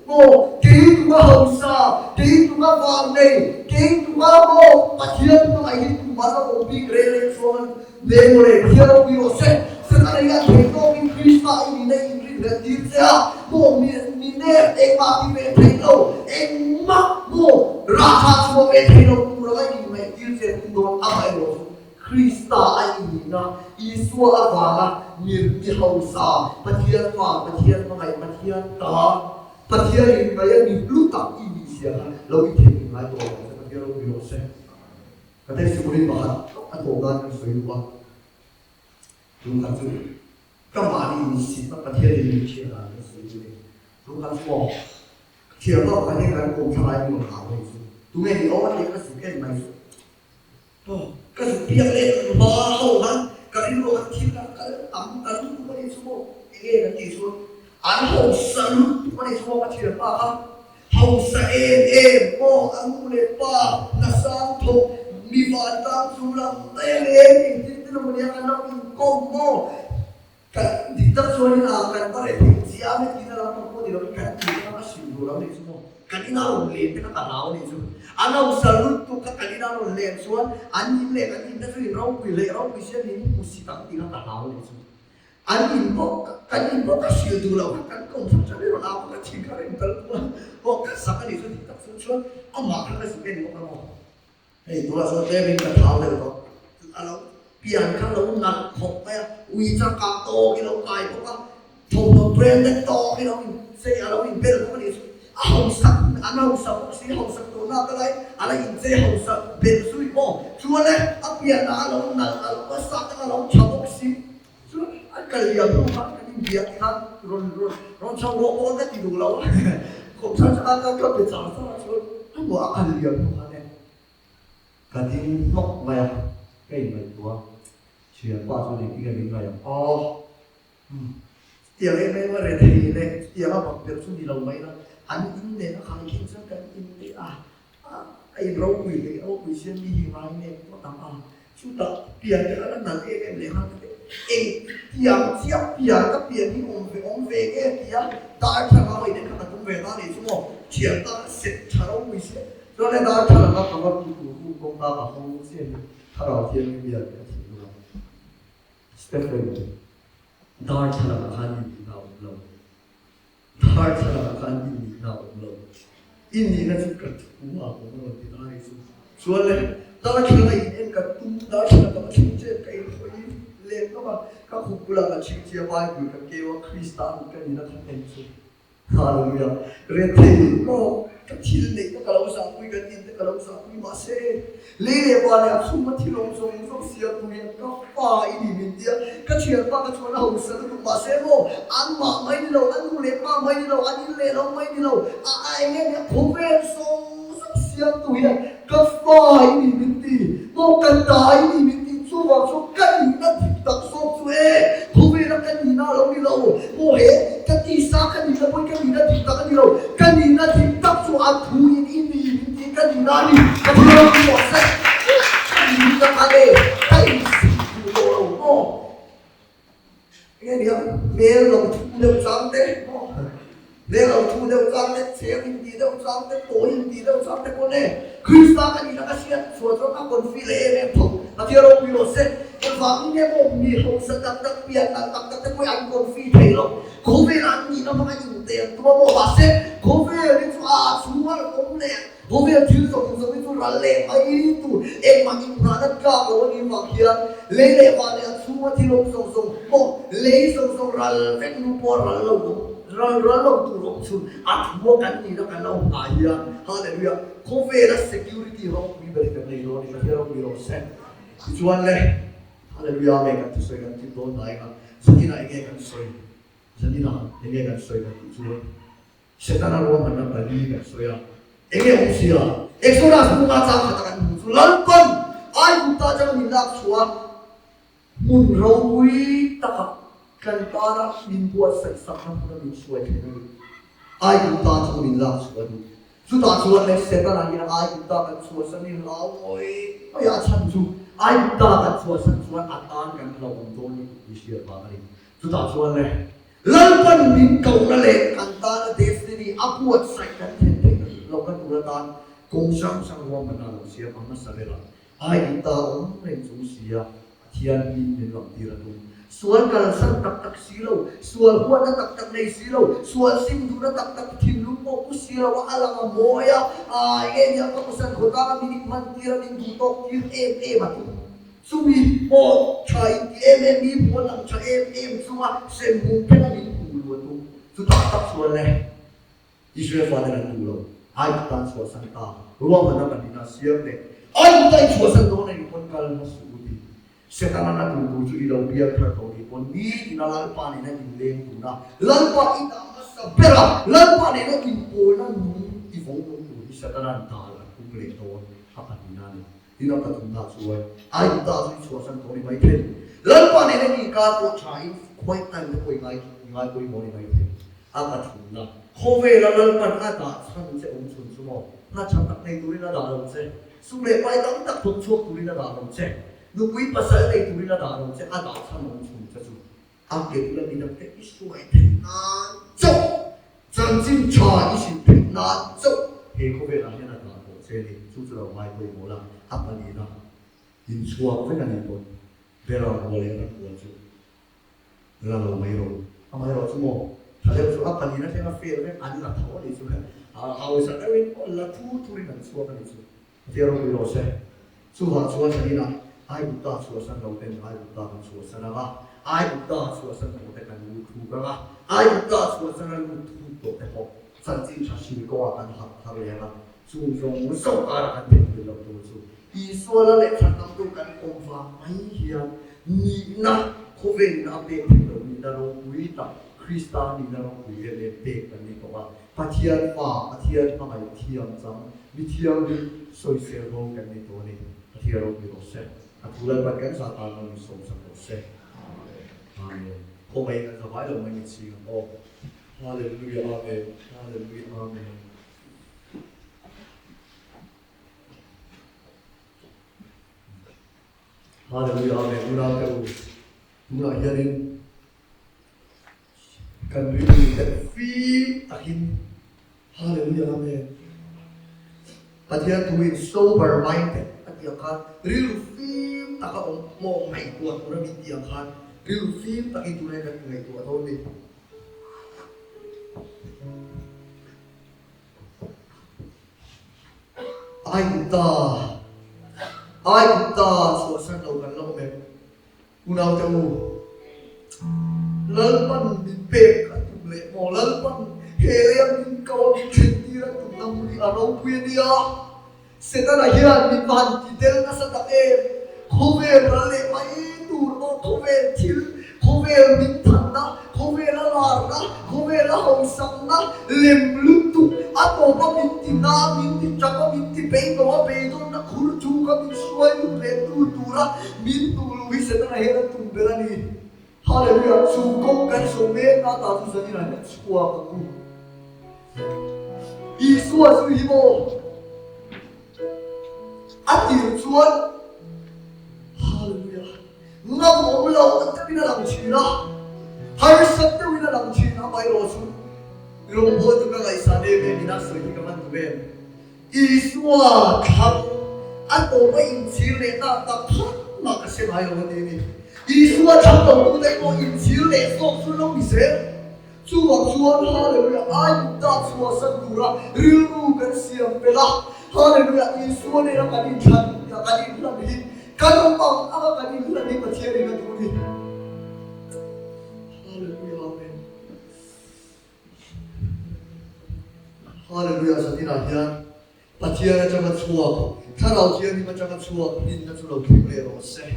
Maw, kei tunga hausa, kei tunga vannei, kei tunga maw Pathian hmangaih hi tumah la awm bik reng reng chuang an ne maw le, Pathian ropui rawh se, Setana hian thei tawkin Krista i nihna i inrinhlelh tir che a, maw mi mi nep engmah ti ve thei lo, engmah maw rah tha chhuah ve thei lo tur anga inngaih tir che tum dawn amaherawh chu Krista a inihna, Isua avanga mir mi hausa, Pathian fa, Pathian hmangaih, Pathian ta, Pathian in ngaih a mi hlu tak i nih zia kha lo i theih ngai tawh lo ang che, Pathian ropui rawh se. Ka testimony pakhat a tawh nan kan sawi duh a, chu kha chu ka mahni insitna Pathian in min thian dan kan sawi duh a ni. Chu kha chu maw thiam bak pakhat hian kan kawmthlang ai min rawn hau a ni chu. Tunge ni aw a tih ka zuk en mai chu. Aw, ka zuk biak leh ka hma ho khan ka rilru ah thil a kal tam ta lutuk a nih chu maw? Enge kan tih chuan an hausa lutuk a nih chu maw ka thianpa kha hausa em em maw a nu leh pa nasang thawk mi vantlang chu lam daih a leng engtin tin emaw nia kan lo inkawm maw? Kan dik tak chuanin a kan va reh theih chiam e tina lam pang pawh ni lovin kan tih kha a hrilh duh lo a nih chu maw? Kan ina rawn len te kha ka hlau a nih chu. A nausa lutuk kha kan ina rawn len chuan an in leh kan in te chu in ropui leh ropui sia min hmu si tak tih kha ka hlau a nih chu. An in pawh kan in pawh ka hrilh duh lo kha kan kawm chang chang i rawn au kha ka thin kha reng tal tu a aw ka sak a nih chu dik tak chu chuan amah kha ka zuk en bawk a maw? Hei tunah chuan tlemin ka thau deuh tawh. A lo pian kha lo nalh khawp mai a, ui changkang tawk i lo kai bawk a, thawmhnaw branded tawk i lo in chei a lo in bel bawk a nih chu. A hausak an hausa bawk si, hausak tawh nak a lai a la in chei hausa bel zui maw. Chuan e a pian ah a lo nalh a lo sak a lo tha bawk si. Chuan a kal liam hnu khan kan inbiak khan rawn rawn rawn chho rawh pawh ka ti duh lo a, kawmchar changa ka ka pe char char a chuan a hmuh a kal liam hnu khan e. Ka ding hnawk mai a, ka inngaihtuah a, thianpa chuan engtin nge min ngaih ang aw? Umm, chutiang em em a rethei leh chutiang a bak ber chu ni lo mai la, an in nen a khai khin chuan kan in leh a, a in ropui leh ropui siam mi hi ngai nep ngawt ang a, chutah pian te kha la nalh em em leh nghal ka ti, eng tiang chiah pian ka pian hi awm ve awm ve nge tia darthlalang a vawiin kha ka tum ve ta nih chu maw, thian tan a set tha ropui sia, chuan he darthlalang a ka va lut tur room kawngka ka hawng chiah hi thlarau thianghlim hian ka thinlung a. Stephen, Darthlalang ah khan i nihna a awm lo. Darthlalang ah khan i nihna a awm lo. I nihna chu ka thu a awm a rawn ti ta a nih chu. Chuan le, darthlalang a in en ka tum, darthlalang ka va thleng chet ka inhawi leh ngam a, ka khup bulah ka chhingchhia Bible ka keu a, Krista a mit ka nihna kha en chu. Hallelujah. Rethei maw ka thil neih te ka lo zahpui, kan in te ka lo zahpui mahse lei leh va leh a chhunga thil awm zawng zawng siam tur hian ka fa i ni min tia ka thianpa ka chuan a hausa lutuk mahse maw an mah mai ni lo, an nu leh pa mai ni lo, an in leh lo mai ni lo, a a eng nge nia khawvel zawng zawng siam tur hian ka fa i ni min ti maw ka ta i ni min ti chuvang chu ka nihna dik tak zawk chu e khawvela ka nihna a lo ni lo maw he ka tisa ka nihna pawhin ka nihna dik tak a ni lo ka nihna dik tak chu a thu in i ni min ti ka nihna a ni ka thil lo ni tawh se ka nihna kha le ka insit duh tawh lo maw. Enge nia, hmel lo thu deuh chang te, hmel lo thu deuh chang te, cheng in tih deuh chang te, tawi in tih deuh chang te pawn e, Krista ka nihna ka hriat chhuah chuan ka confi leh em em tho, Pathian ropui rawh se. Engvangin nge maw mi hausa tak tak, pian tak tak tak te pawhin an confi thei lo, khawvel an nihna hmanga inten tum a maw, mahse khawvel hi chu a chhunga awm leh Khawvel thil zawng zawng hi chu ral leh mai tur engmah inngahna tlak lo a nih vang hian lei leh vah leh a chhunga thil awm zawng zawng pawh lei zawng zawng ral vek nu pawh ral lo awm ral ral lo tur awm chhun a thu a kan nihna kan lo nghah hian Hallelujah khawvela security ropui ber hi kan nei dawn a ni Pathian ropui rawh se. Tichuan le Hallelujah nge kan thusawi kan tlip dawn hnai ang a Zanina enge kan sawi Zanina enge kan sawi kan tih chuan Setana ruahmanna pali kan sawi a, enge awm sia? Exodus bunga chang khat a kan hmuh chu Lalpan Aigupta atanga min lak chhuah a, hmun ropui takah kan tana min buatsaih sakna hmuna min hruai theih a ni. Aigupta atanga min lak chhuah a ni. Chutah chuan le Setana hian Aigupta kan chhuahsan hi hlau ngawih ngawih a, a chhan chu Aigupta kan chhuahsan chuan a tan kan hlauhawm dawn ni tih hriat vang a ni. Chutah chuan le Lalpan min kohna leh kan tana destiny a buatsaih kan thlen theih lohna tur atan kawng hrang hrang ruahmanna a lo siam a hmasa ber a, ai in ta awm reng chung si a, Pathian hming min lamtir a tum. Sual kalsan tak tak si lo, sual huatna tak tak nei si lo, sual sim duhna tak tak thinlung pawh pu si lo a, a lang a mawi a, aa enge nia ka pasal khawtlang a min inhman tir a, min duhtawk tir em em a tum. Chumi pawh tha in ti em em mi hmuh a lang tha em em chunga hremhmun phena min hmuh luh a tum. Chutah tak chuan le Israel faten an duh lo. Aigupta an chhuahsan ta. Ruahmanna pahnihna a siam leh. Aigupta in chhuahsan dawn a nih pawn kal hmasa u ti. Setana na tur tur chu i lo bial thar tawh nih pawn nitin a Lalpa nena inleng tun a, Lalpa i dah hmasa ber a, Lalpa nena inpawlna nung i vawng nung tur hi Setana'n dal a tum leh dawn a pahnihna a ni. Tin a pathumna chuan Aigupta chu i chhuahsan tawh ni mai thei. Lalpa nena i inkar pawh thain quiet time te pawh i ngai i ngai pawimawh ni mai thei. A pathumna, khawvela Lalpan a dah chhan che awm chhun chu maw? Hna tha tak nei turin a dah lo che. Sum leh pai tam tak thawk chhuak turin a dah lo che. Nupui pasal nei turin a dah lo che. A dah chhan awm chhun che chu a ke bula midangte i hruai theih nan chauh, chanchin tha i hrilh theih nan chauh he khawvelah hian a dah tawh che a ni. Chu chu lo ngai pawimawh la, a pahnihna inchhuak vek a ni pawn Bera rual leh ram rual chu la lo mai rawh u. Amaherawh chu maw, tha deuh chu a pahnihna thleng a fail vek an la tho a nih chu, hausa deuhin pawh la thur thurin an chhuak a nih chu. Pathian ropui rawh se. Chuvah chuan kan inah Aigupta chhuahsan lo ten Aigupta kan chhuahsan ang a, Aigupta chhuahsan tawh te kan lut thuk ang a, Aigupta chhuahsan a lut thuk tawh te pawh chanchin tha hri kawngah kan harh thar leh ang a, chung zawng zawng karah kan theihnghilh loh tur chu Isua la leh chhandamtu kan awm vang mai hian nihna khawvelin a pek theih loh nihna ropui tak Krista nihna ropui em em pek kan ni tawh a. Pathian Fa, Pathian hmangaih thiam chang, mi thianghlim sawisel bo kan ni tawh a ni. Pathian ropui rawh se. A thu Lalpan kan zah tan lo min sawm sak rawh se. Amen. Khawngaihin kan zavai lo mai min chhing ang aw. Hallelujah Amen. Hallelujah Amen. Hallelujah Amen. Unau te u. Tunah hianin kan rilru te fim takin Hallelujah Amen. Pathian thuin sober minded a tih ang khan rilru fim taka awm maw ngaihtuah tur a min tih ang khan rilru fim takin tunah hian kan ngaihtuah dawn a ni. Aigupta Aigupta chhuahsan lo kan la awm em? Unaute u, Lalpan min pek a tum leh maw? Lalpan he leia min ko a, min thlentir a tumna hmun hi a ropui a nia. Setana hian min va han ti tel nasa tak em? Khawvel ral leh mai tur maw? Khawvel thil, khawvel min thanna, khawvela larna, khawvela hausakna lem lutuk a tawpa min ti na, min ti tap a, min ti beidawng a, beidawnna khur thuka min hruai lut leh tu tura Min duh luh hi Setana hian a tum ber a ni. Hallelujah! Chu kawng kan zawh mek na ta chu zanin ah hian chhuak ang u. Isua chu hi maw? A tir chuan Hallelujah! Ngam awm lo deuhin a lang thin a, harsat deuhin a lang thin a, amaherawh chu rawngbawl chu ka ngaihsan em em in a sawi hi ka hman duh em? Isua thlang a tawpa inchhir leh tak tak khat mah ka hre ngai lo a ti a ni. Isua thlang lo tute pawh inchhir leh zawk chu lo ni zel. Chuvang chuan Hallelujah Aigupta chhuahsan tura rilru kan siam pel a, Hallelujah Isua nena kan inthlan kan inhlan hi kan awm ang anga kan inhlan hi Pathianin a duh a ni. Hallelujah Amen. Hallelujah Zaninah hian Pathian atanga chhuak Thlarau Thianghlim atanga chhuak rinna chu lo thleng leh rawh se.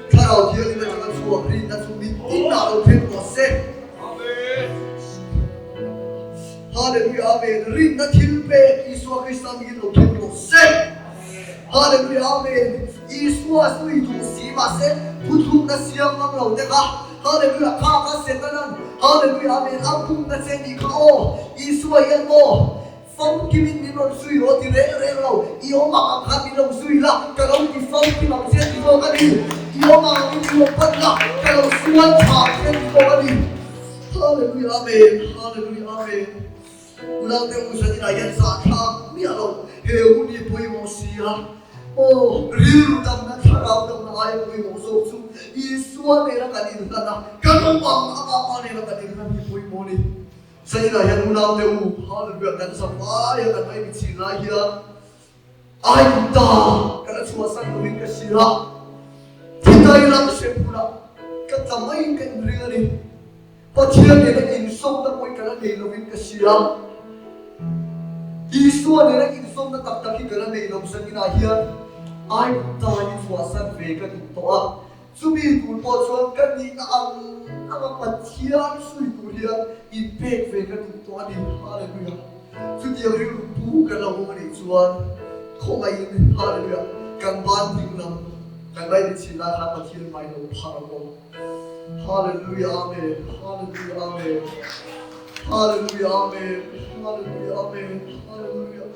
Thlarau Thianghlim atanga chhuak rinna chu mitinah lo thleng rawh se. Hallelujah Amen Rinna thil pek Isua Krista mingin lo thleng rawh se. Hallelujah Amen Isua sawi duh si mahse thuthlukna siam ngam lo te kha Hallelujah kha kha Setanan Hallelujah Amen a pumna che nih kha aw Isua hian maw famkimin min rawn zui rawh ti reng reng lo i awm ang ang khan min lo zui la ka lo ti famkim ang che ti zawk a ni i awm ang angin i awm phawt la ka lo sual tha ang che ti zawk a ni Hallelujah Amen Hallelujah Amen Unaute u zaninah hian zahthlak miah lo he hun hi pawimawh si a, aw rilru damna thlarau damna aia pawimawh zawk chu Isua nena kan inhlan a, kan awm ang amah pa nena kan inhlan hi pawimawh a ni. Zaninah hian unaute u Hallelujah kan zavaia kan ngaimi chin lai hian Aigupta kan a chhuahsan lovin ka hria, thitai lam hremhmunah ka tla maiin ka inring a ni. Pathian nena inzawmna pawhin ka la nei lovin ka hria. Isua nena inzawmna tak tak hi ka la nei lo zaninah hian Aigupta hi chhuahsan ve ka duh tawh a. Chumi tur pawh chuan ka nihna ang anga Pathian sawi tur hian inpek ve ka duh tawh a ni. Hallelujah! Chutiang rilru pu kan lo awm a nih chuan khawngaihin Hallelujah! Kan ban ding lam kan ngaihbichin lai khan Pathian hmai lo phar ang aw. Hallelujah Amen Hallelujah Amen Hallelujah Amen Hallelujah Amen Hallelujah.